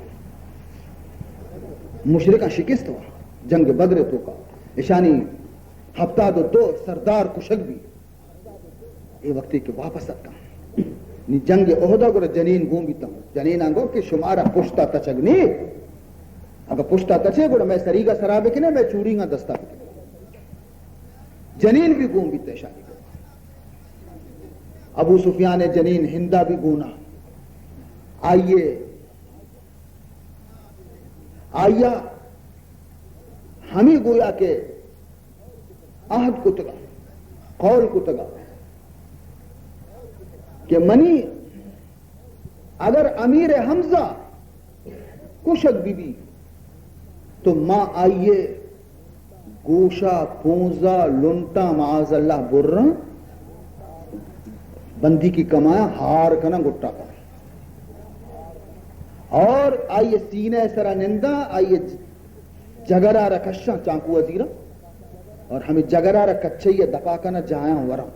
مشرکاں شکست ہوا جنگ بدر توکا، اشانی ہفتاد و دو سردار کشگ بی۔ اے وقتی کہ واپس اتکاں، نی جنگ احدا گڑا جنین گون بیتاں، جنیناں گو کہ شمارا پشتا تچگ نے، اگا پشتا تچے گڑا میں سریگا سرا بکنے، میں چوڑینگا دستا بکنے۔ جنین بھی گون بیت اشانی گو۔ ابو سفیان جنین ہندا بھی گونا۔ آئیے، آئیا ہمیں گویا کہ عہد کتگا، قول کتگا کہ منی اگر امیر حمزہ کشگ بی بی تو ما آئیے گوشا، پونزا، لنٹا، معاذ اللہ برن، بندی کی کمایا، ہار کنا، گٹا کنا۔ اور آئیے سینہ سرا نندا، آئیے جگرا را کشاں، چانکو وزیرا، اور ہمیں جگرا را کچھیا دپا کنا، جایاں وراں۔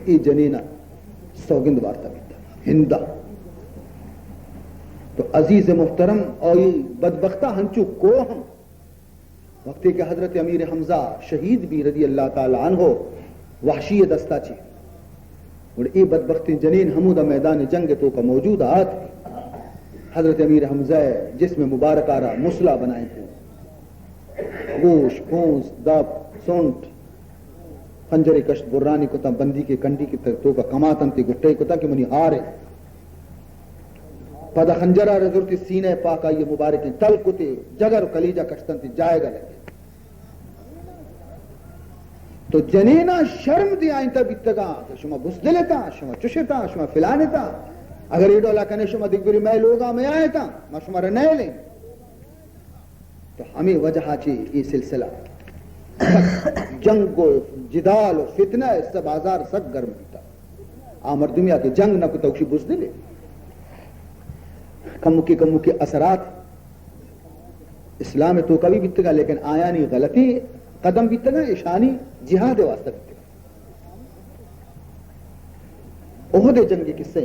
اے جنینا سوگند وارتا بیتا ہندا۔ تو عزیز محترم، آئی بدبختا ہنچو کوہ ہم وقتی کہ حضرت امیر حمزہ شہید بی رضی اللہ تعالی عنہ وحشی دستا چی، گڑا اے بدبختیں جنین ہمودا میدان جنگ توکا موجود آت۔ حضرت امیر حمزہ جسم مبارکا را مسلا بنائیں کو، گوش، پونز، دپ، سنٹ، خنجرے کشت، برانی کتاں، بندی کے کنڈی کے توکا کماتنتی، گٹے کتاں کہ منی ہارے۔ پدا خنجرا را زرتی، سینہ پاک آئی مبارکیں تل کتے، جگر و کلیجہ کشتنتی، جائگا لگے۔ تو جنینا شرم دیائینتا بیتگاں کہ شما بزدل اتاں، شما چش اتاں، شما فلان اتاں۔ اگر اے ڈولا کنے شما دگبری مئے لوگا میا اتاں، ما شما را نیلیں۔ تو ہمیں وجہ چی اے سلسلہ جنگ و جدال و فتنہ اس بازار سک گرم بیتا۔ آ مردمیا کہ جنگ نہ کتا، اکشی بزدلے۔ کمکی کمکی اثرات اسلام توکا بھی بیتگا، لیکن آیانی غلطی قدم بیتگا، اشانی جہاد واسطہ بیتگا۔ احد جنگ قصہ،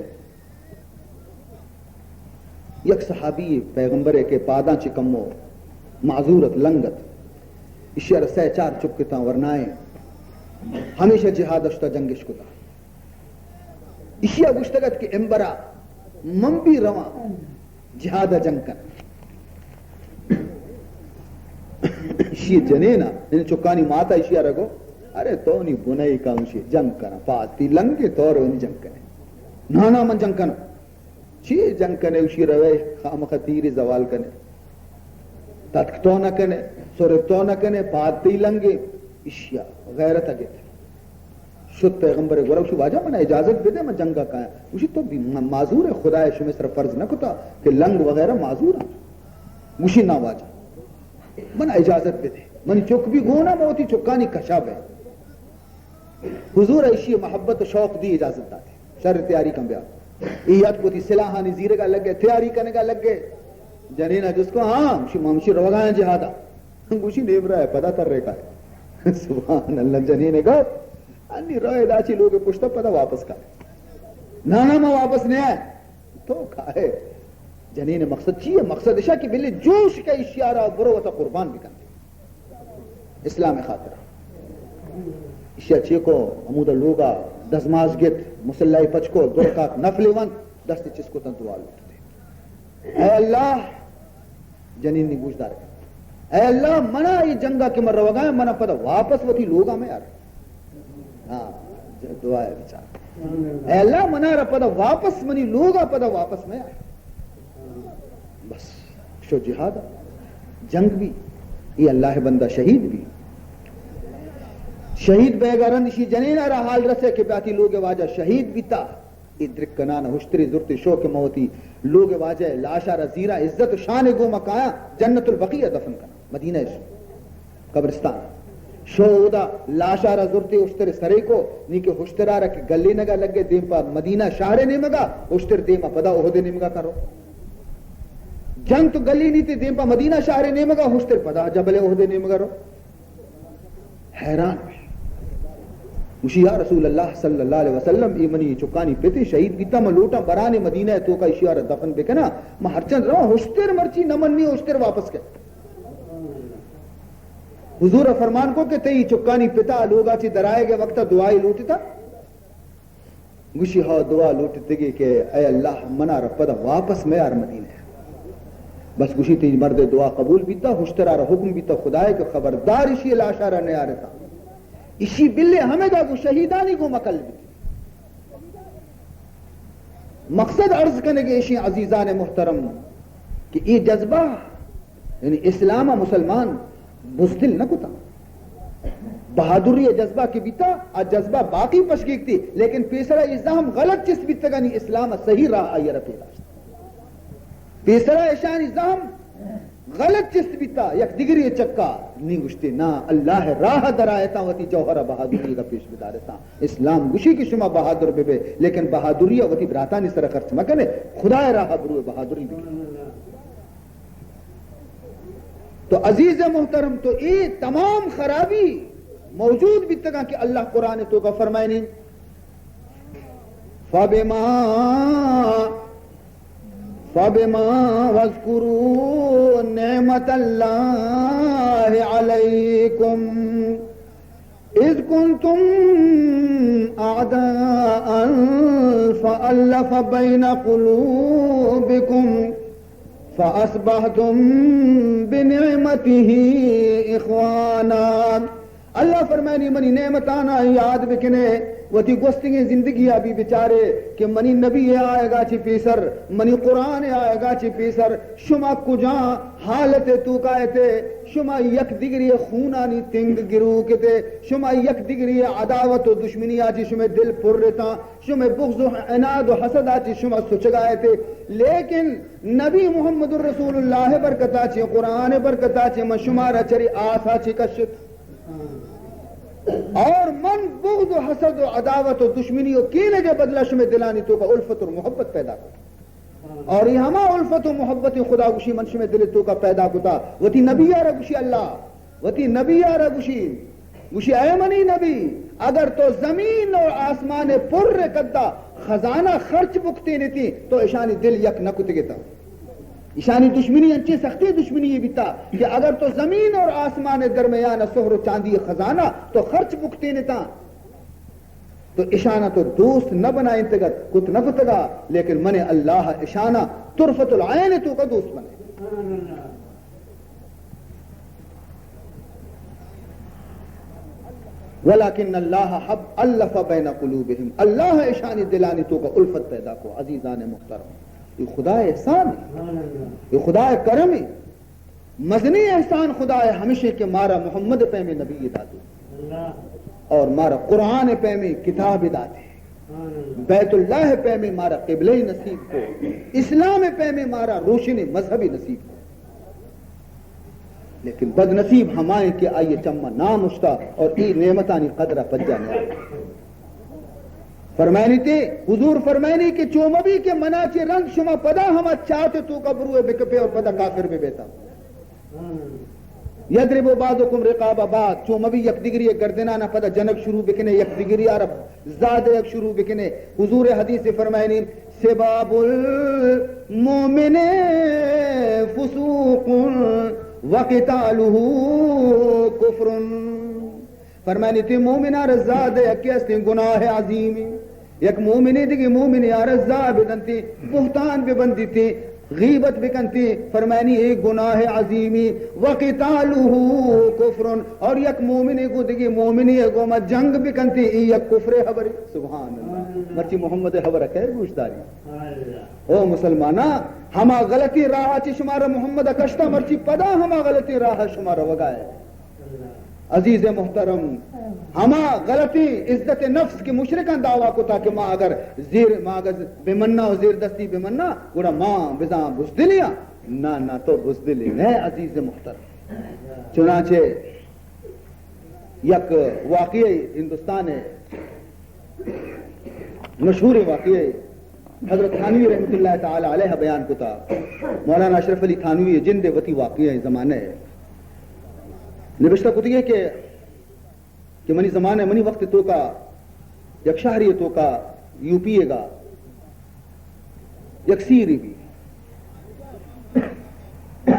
یک صحابی پیغمبر کے پاداں چہ کمو معذورت، لنگت، اشیار سہ چار چکتاں ورنائیں، ہمیشہ جہاد اشتا، جنگش کتا۔ اشیا گوشتگ ات کہ امبرا من بھی رواں جہاد ء جنگ کن۔ اشی جنین ء، یعنی چکانی مات ء اشی ء رگو، ارے تو نی بنائی کا، اشی جنگ کن، پاتی لنگے تو رو نی جنگ کنے۔ نا نا من جنگ کناں۔ چی جنگ کنے؟ اشی روے خامخا تیری زوال کنے۔ تتک تو نہ کنے، سر تو نہ کنے، پاد تئی لنگے۔ اشیا غیرت ء گت۔ شت پیغمبر گورا، گوشی، واجہ، من اجازت بدے، من جنگا کایاں۔ گوشی، تو بھی م-، معذور ہے، خدا شمے سر فرض نہ کتا کہ لنگ وغیرہ معذور ہیں۔ گوشی، نا واجہ، من اجازت بدے، منی چک بھی گونا، من وتی چکانی کشا بے۔ حضور ایشی محبت و شوق دی اجازت داتے۔ شر، تیاری کن بیا۔ ای اتک وتی سلاحانی زیرگا لگے، تیاری کنگا لگے۔ جنین ء جست کو، ہاں، گوشی، ما ہمشی روگا ہیں جہادا۔ گوشی، نیم راہ پدا تر ریکا ہے۔ سبحان اللہ، جنین ء گپ، انی راہ دا چی لوگ پشتا پدا واپس کا۔ نا نا، ما واپس نہیں آئے۔ تو کائے؟ جنین ء مقصد چی ہے؟ مقصد اشا کہ بلے جوش کا اشیارا برو وتا قربان بکن۔ اسلام خاطر۔ اشیا چی کو؟ ہمودا لوگا دزماز گت، مسلح پچ کو، دو رکعت نفل وند، دست چست کو تن دعا لوٹتے۔ اے اللہ، جنین نی گوش دار۔ اے اللہ، منا ای جنگا کہ من روگا، منا پدا واپس وتی لوگا میں آر۔ ہاں، دعا ءَ بچار۔ اے اللہ، منا را پدا واپس، منی لوگا پدا واپس میا۔ بس، شو جہاد، جنگ بی، اے اللہ بندہ شہید بی۔ شہید بیگا رند اشی جنینا را حال رسے کہ بیاتی لوگ واجہ شہید بیتا۔ اے درکنان ہشتری زرتے شو کہ من وتی لوگ واجہ لاشا را زیرا عزت و شان گوما کایا، جنت البقیع دفن کنا، مدینہ شو قبرستان۔ شو اودا لاشا را زرتے ہشتر سرے کو، نی کہ ہشترا را کہ گلینگا لگے دیم پا مدینہ شہر نیمگا، ہشتر دیم پا پدا احد نیمگا کرو۔ جنگ تو گلی نیتے دیم پا مدینہ شہر نیمگا، ہشتر پدا جبل احد نیمگا رو۔ حیران بی۔ گوشی، یا رسول اللہ صلی اللہ علیہ وسلم، اے منی چکانی پتے شہید بیتا، من لوٹاں برانے مدینہ توکا اشیا را دفن بکنا، من ہرچند رواں ہشتر مرچی نہ منی ہشتر واپس کئے۔ حضور فرمان کو کہ تئی چکانی پتا لوگا چی درائے گے وقتا دعائی لوٹتا۔ گوشی، ہو دعا لوٹتگی کہ اے اللہ، منا را پدا واپس میار مدینہ۔ بس گوشی، تئی مرد دعا قبول بیتا، ہشترا را حکم بیتا خدائے کہ خبردار اشی لاشا را نیارتا۔ اشی بلے ہمدا گو شہیدانی گو مکل بیتی۔ مقصد عرض کنگے اشی عزیزان محترم کہ اے جذبہ یعنی اسلام ءَ مسلمان بزدل نہ کتاں۔ بہادری ءِ جذبہ کہ بیتا، آ جذبہ باقی پشگیکتی، لیکن پیسرا اے زہم غلط چست بیتگانی اسلام ءَ صحیح راہ آئی ءَ را پیداشت۔ پیسرا اشانی زہم غلط چست بیتا، یک دگری چکا نی گوشتی، نا، اللہ ءِ راہ ءَ درائتاں، وتی جوہر ءَ بہادری ءَ پیش بدارتاں۔ اسلام گوشی کہ شما بہادر ببے، لیکن بہادری ءَ وتی براتانی سر ءَ خرچ مکنے، خدا ءِ راہ ءَ بروے بہادری بکنے۔ تو عزیز محترم، تو اے تمام خرابی موجود بیتگاں کہ اللہ قرآن توکا فرمائنی، فبما، فبما، واذکروا نعمت اللہ علیکم اذ کنتم اعداء فالف بین قلوبکم فاصبحتم بنعمته اخوانا۔ اللہ فرمائنی، منی نعمتانا یاد بکنے، وتی گوستگیں زندگیا بی بچارے کہ منی نبی آئیگا چی پیسر، منی قرآن آئیگا چی پیسر، شما کجا حالت توکا اتے، شما یک دگری خونانی تنگ گروک اتے، شما یک دگری عداوت و دشمنیا چی شمے دل پر اتاں، شمے بغض و عناد و حسدا چی شما سچگا اتے۔ لیکن نبی محمد رسول اللہ برکتا چی، قرآن برکتا چی من شمارا چری آسا چی کشت۔ اور من بغض و حسد و عداوت و دشمنی و کینگ بدلا شمے دلانی توکا الفت و محبت پیدا کت۔ اور اے ہما الفت و محبت خدا گوشی من شمے دل توکا پیدا کتا۔ وتی نبی آ را گوشی اللہ، وتی نبی آ را گوشی، گوشی، اے منی نبی، اگر تو زمین اور آسمان پر قدا خزانہ خرچ بکتینتی تو اشانی دل یک نہ کتگتا۔ اشانی دشمنی انچیں سختیں دشمنی بیتا کہ اگر تو زمین اور آسمان درمیان سہر و چاندی خزانہ تو خرچ بکتینتا، تو اشانا تو دوست نہ بنائینتگت، کت نہ کتگا، لیکن من اللہ اشانا طرفت العین توکا دوست بنائینت۔ ولکن اللہ حب الف بین قلوبہم، اللہ اشانی دلانی توکا الفت پیدا کو۔ عزیزان محترم، اے خدا احسان ہے، اے خدا کرم ہے۔ مزنیں احسان خدا ءِ ہمیش انت کہ مارا محمد ءِ پیمیں نبی داتے اور مارا قرآن ءِ پیمیں کتاب داتے، بیت اللہ ءِ پیمیں مارا قبلہ نصیب کو، اسلام ءِ پیمیں مارا روشن مذہب نصیب کو۔ لیکن بد نصیب ہمائیں کہ آئی چما نام اشتا اور اے نعمتانی قدر پجا نہ۔ فرمائنی تے، حضور فرمائنی کہ چو مبی کہ منا چے رند شما پدا ہما چات توکا بروے بکپے اور پدا کافر بہ بیتا۔ یضرب بعضکم رقاب بعض، چو مبی یک دگری گردنانا پدا جنگ شروع بکنے، یک دگری آرا زاد یک شروع بکنے۔ حضور حدیث فرمائنی، سباب المؤمن فسوق وقتاله کفر۔ فرمانی، تی مومن آر زاد یکی استیں گناہ عظیم، یک مومنے دیگه مومن آر زاد بدنتی، بہتان ببندیتی، غیبت بکنتی، فرمانی اے گناہ عظیمی، وقتاله کفر، اور یک مومنے گو دگی مومنے گو ما جنگ بکنتی، اے یک کفر خبری۔ سبحان اللہ۔ مرچی محمد خبر خیر گوش داری۔ او مسلمانا، ہما غلطی راہ چی شمارا محمد کشتا، مرچی پدا ہما غلطی راہ شمارا وگائے۔ عزیز محترم، ہما غلطی عزت نفس کہ مشرکاں دعویٰ کتا کہ ما اگر زیر، ما اگر بمنا و زیر دستی بمنا، گڑا ما بزاں بزدلیاں۔ نہ، نہ، تو بزدلی نہ، عزیز محترم۔ چنانچہ یک واقعہ ہندوستان ہے، مشہور واقعہ حضرت تھانوی رحمت اللہ تعالی علیہ بیان کتا۔ مولانا اشرف علی تھانوی جند وتی واقعہ زمانہ ہے۔ نبشتہ کتگی کہ، کہ منی زمانہ، منی وقت توکا یک شہری توکا یو پی گا یک سیری بی،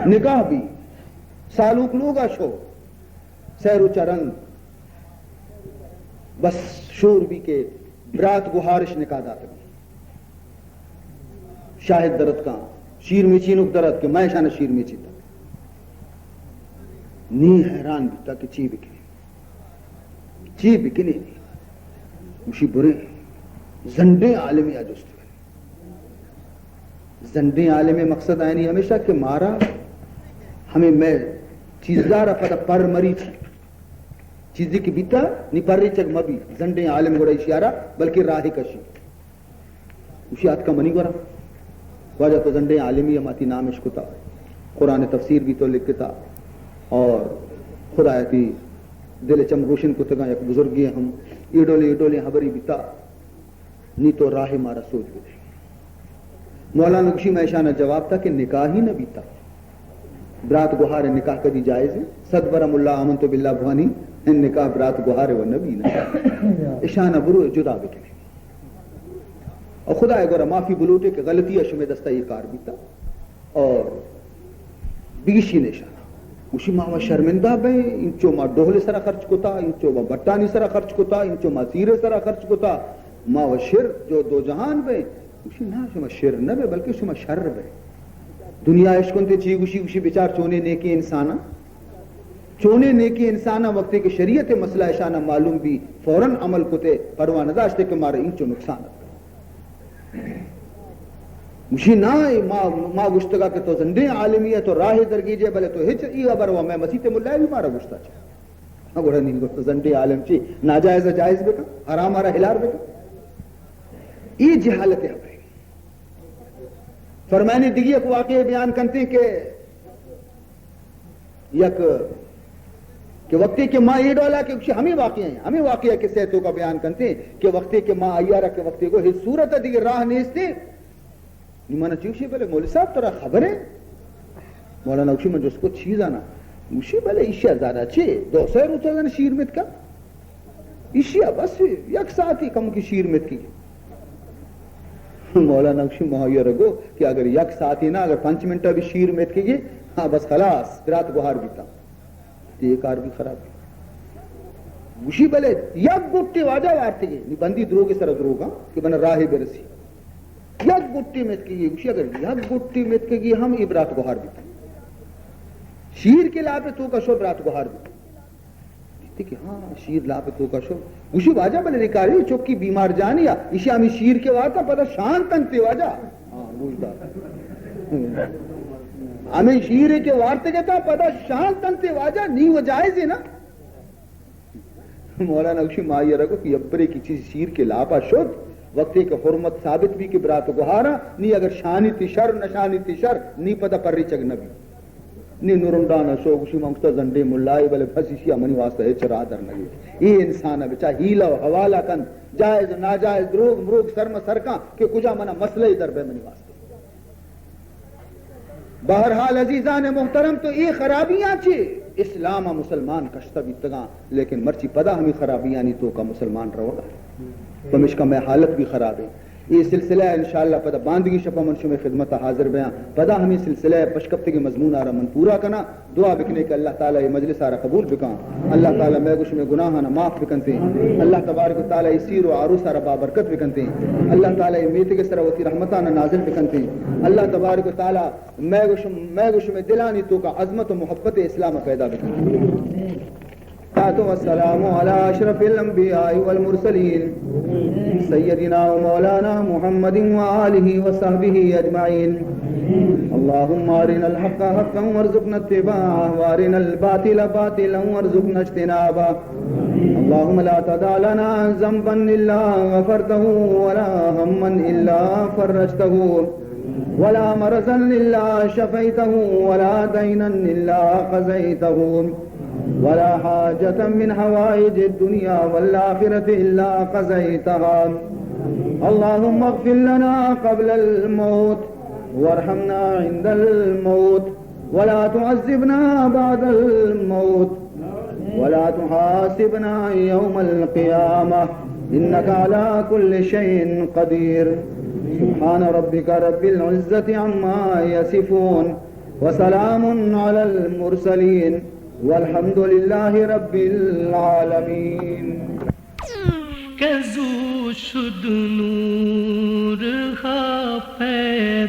نکاح بی، سالوک لوگا شو، سیر و چرنگ، بس شور بی کہ برات گوہارش نکاح داتگی۔ شاہد درت کاں، شیر میچینوک درت کہ میں شان شیر میچیتا۔ نی حیران بیتا کہ چی بکنی، چی بکنی۔ گوشی برے زنڈیں عالمی آ جست۔ زنڈیں عالم مقصد آیانی ہمیشہ کہ مارا ہمیں میں چیزدار پدا پر مری چی، چیزی کہ بیتا نی پر ریچگ مبی۔ زنڈیں عالم گڑا اشیارا بلکہ راہ کشی۔ اشی آتکا منی گورا، واجہ تو زنڈیں عالمی ہم آتی نام اشکتا، قرآن تفسیر بھی تو لکھتا، اور خدا آتی دل چم روشن کتگا، یک بزرگی ہم ایڈولے ایڈولے حبری بیتا۔ نی تو راہ مارا سوج بدے۔ مولانا گوشی، میں اشانا جواب تا کہ نکاح ہی نہ بیتا۔ برات گوہار نکاح کدی جائز ہے؟ صد برا ملا آمنت باللہ بوانی، نکاح برات گوہار و نبی نہ۔ اشانا برو جدا بکنے۔ اور خدا گورا معافی بلوٹے کہ غلطی ہے شمے دستا یہ کار بیتا۔ اور بگشی نیشانا۔ گوشی، ما و شرمندہ بیں، انچو ما ڈہل سرا خرچ کتا، انچو ما بٹانی سرا خرچ کتا، انچو ما سیر سرا خرچ کتا، ما و شر جو دو جہان بیں۔ گوشی، نا، شما شر نہ بے، بلکہ شما شر بے۔ دنیا اشکنتے چی گوشی، گوشی، بچار چونے نیکیں انساناں، چونے نیکیں انساناں وقتے کہ شریعت مسئلہ اشانا معلوم بی، فوراً عمل کتے، پرواہ نہ داشتے کہ مارا انچو نقصان ات۔ گوشی، نا، اے ما، ما گوشتگا کہ تو زنڈیں عالمی ہے، تو راہ درگیجے، بلے تو ہچ ای خبر و میں مسیت ملا بھی مارا گوشتا چا۔ ہاں، گوڑا نہیں گوشت، زنڈیں عالم چی، ناجائز جائز بکن، حرام آرا حلال بکن۔ ای جہالت ہے بھائی۔ فرمانی دیگی ایک واقعہ بیان کنتے کہ یک کہ وقتی کہ ما یہ ڈولا کہ ہمیں واقعہ ہیں، ہمیں واقعہ کسے تو کا بیان کنتے کہ وقتی کہ ما آیا را کہ وقتی کو ہی صورت دیگه راہ نیستے۔ نی من چوشی بلے مولوی صاحب ترا خبر ہے؟ مولانا گوشی من جس کو چیز آنا۔ گوشی بلے ایشی زیادہ چی؟ دو سو روچہ زن شیر مت کا؟ ایشی بس یک ساعتی کم کی شیر مت کی۔ مولانا گوشی ما یہ رگو کہ اگر یک ساعتی نا، اگر پنچ منٹ بھی شیر مت کی، ہاں بس خلاص، برات گوہار بیتا۔ تے اے کار بھی خراب۔ گوشی بلے یک گٹے واجہ وارتگے، نی بندی دروگے سر دروگا کہ بنا راہے برسی۔ یک گٹے متکگی، گوشی اگر یک گٹے متکگی ہم ای برات گوہار بیتا۔ شیر کے لاپے تو کا شو برات گوہار بیتا۔ دیتے کہ ہاں، شیر لاپے تو کا شو۔ گوشی واجہ بلے ریکاری چکی بیمار جانی یا، ایشی ہمیں شیر کے وارتا پدا شان تنتے واجہ۔ ہاں، گوش دار۔ ہمیں شیر کے وارتے گتا پدا شان تنتے واجہ، نی و جائز ہے نا۔ مولانا گوشی ما یہ رکھو کہ ابرے کی چیز شیر کے لاپا شد، وقتی کہ حرمت ثابت بھی کہ برات گوہارا، نی اگر شانی تی شر، نہ شانی تی شر، نی پدا پری چگ نبی۔ نی نورنڈان شو گوشی ما استا زنڈے ملائی بلے بس اسی منی واسطہ ہچ راہ در نگی۔ یہ انسان بچا ہیلا و حوالہ کن، جائز و ناجائز، دروگ مروگ سر ما سر کن کہ کجا منا مسئلہ در بے منی واسطہ۔ بہرحال عزیزان محترم، تو اے خرابیاں چے اسلام ء مسلمان کشتہ بیتگاں، لیکن مرچی پدا ہمیں خرابیانی توکا مسلمان روگا۔ پمشکا مئے حالت بھی خراب ہے۔ اے سلسلہ ءَ انشاءاللہ پدا باندگی شپ ءَ من شمئے خدمت ءَ حاضر بیاں۔ پدا ہمے سلسلہ ءِ پشکپتگیں مضمون ءَ را من پورا کناں۔ دعا بکنے کہ اللہ تعالی اے مجلس ءَ را قبول بکاں۔ اللہ تعالی مئے گو شمئے گناہاں معاف بکنتیں۔ اللہ تبارک و تعالی اے سیر و عروس ءَ را بابرکت بکنتیں۔ اللہ تعالی اے میتگ ءِ سرا وتی رحمتاں نازل بکنتیں۔ اللہ تبارک و تعالی مئے گو شم-، مئے گو شمئے دلانی توکا عظمت و محبت اسلام ءَ پیدا بکنتیں۔ والصلاة والسلام على أشرف الأنبياء والمرسلين سيدنا ومولانا محمد وآله وصحبه أجمعين. اللهم أرنا الحق حقا وارزقنا اتباعه، وأرنا الباطل باطلا وارزقنا اجتنابه. اللهم لا تدع لنا ذنبا إلا غفرته، ولا هما إلا فرجته، ولا مرضا إلا شفيته، ولا دينا إلا قضيته، ولا حاجة من حوائج الدنيا والآخرة إلا قضيتها. اللهم اغفر لنا قبل الموت، وارحمنا عند الموت، ولا تعذبنا بعد الموت، ولا تحاسبنا يوم القيامة، إنك على كل شيء قدير. سبحان ربك رب العزة عما يصفون، وسلام على المرسلين، والحمد لله رب العالمين. که زو شد نورها پیدا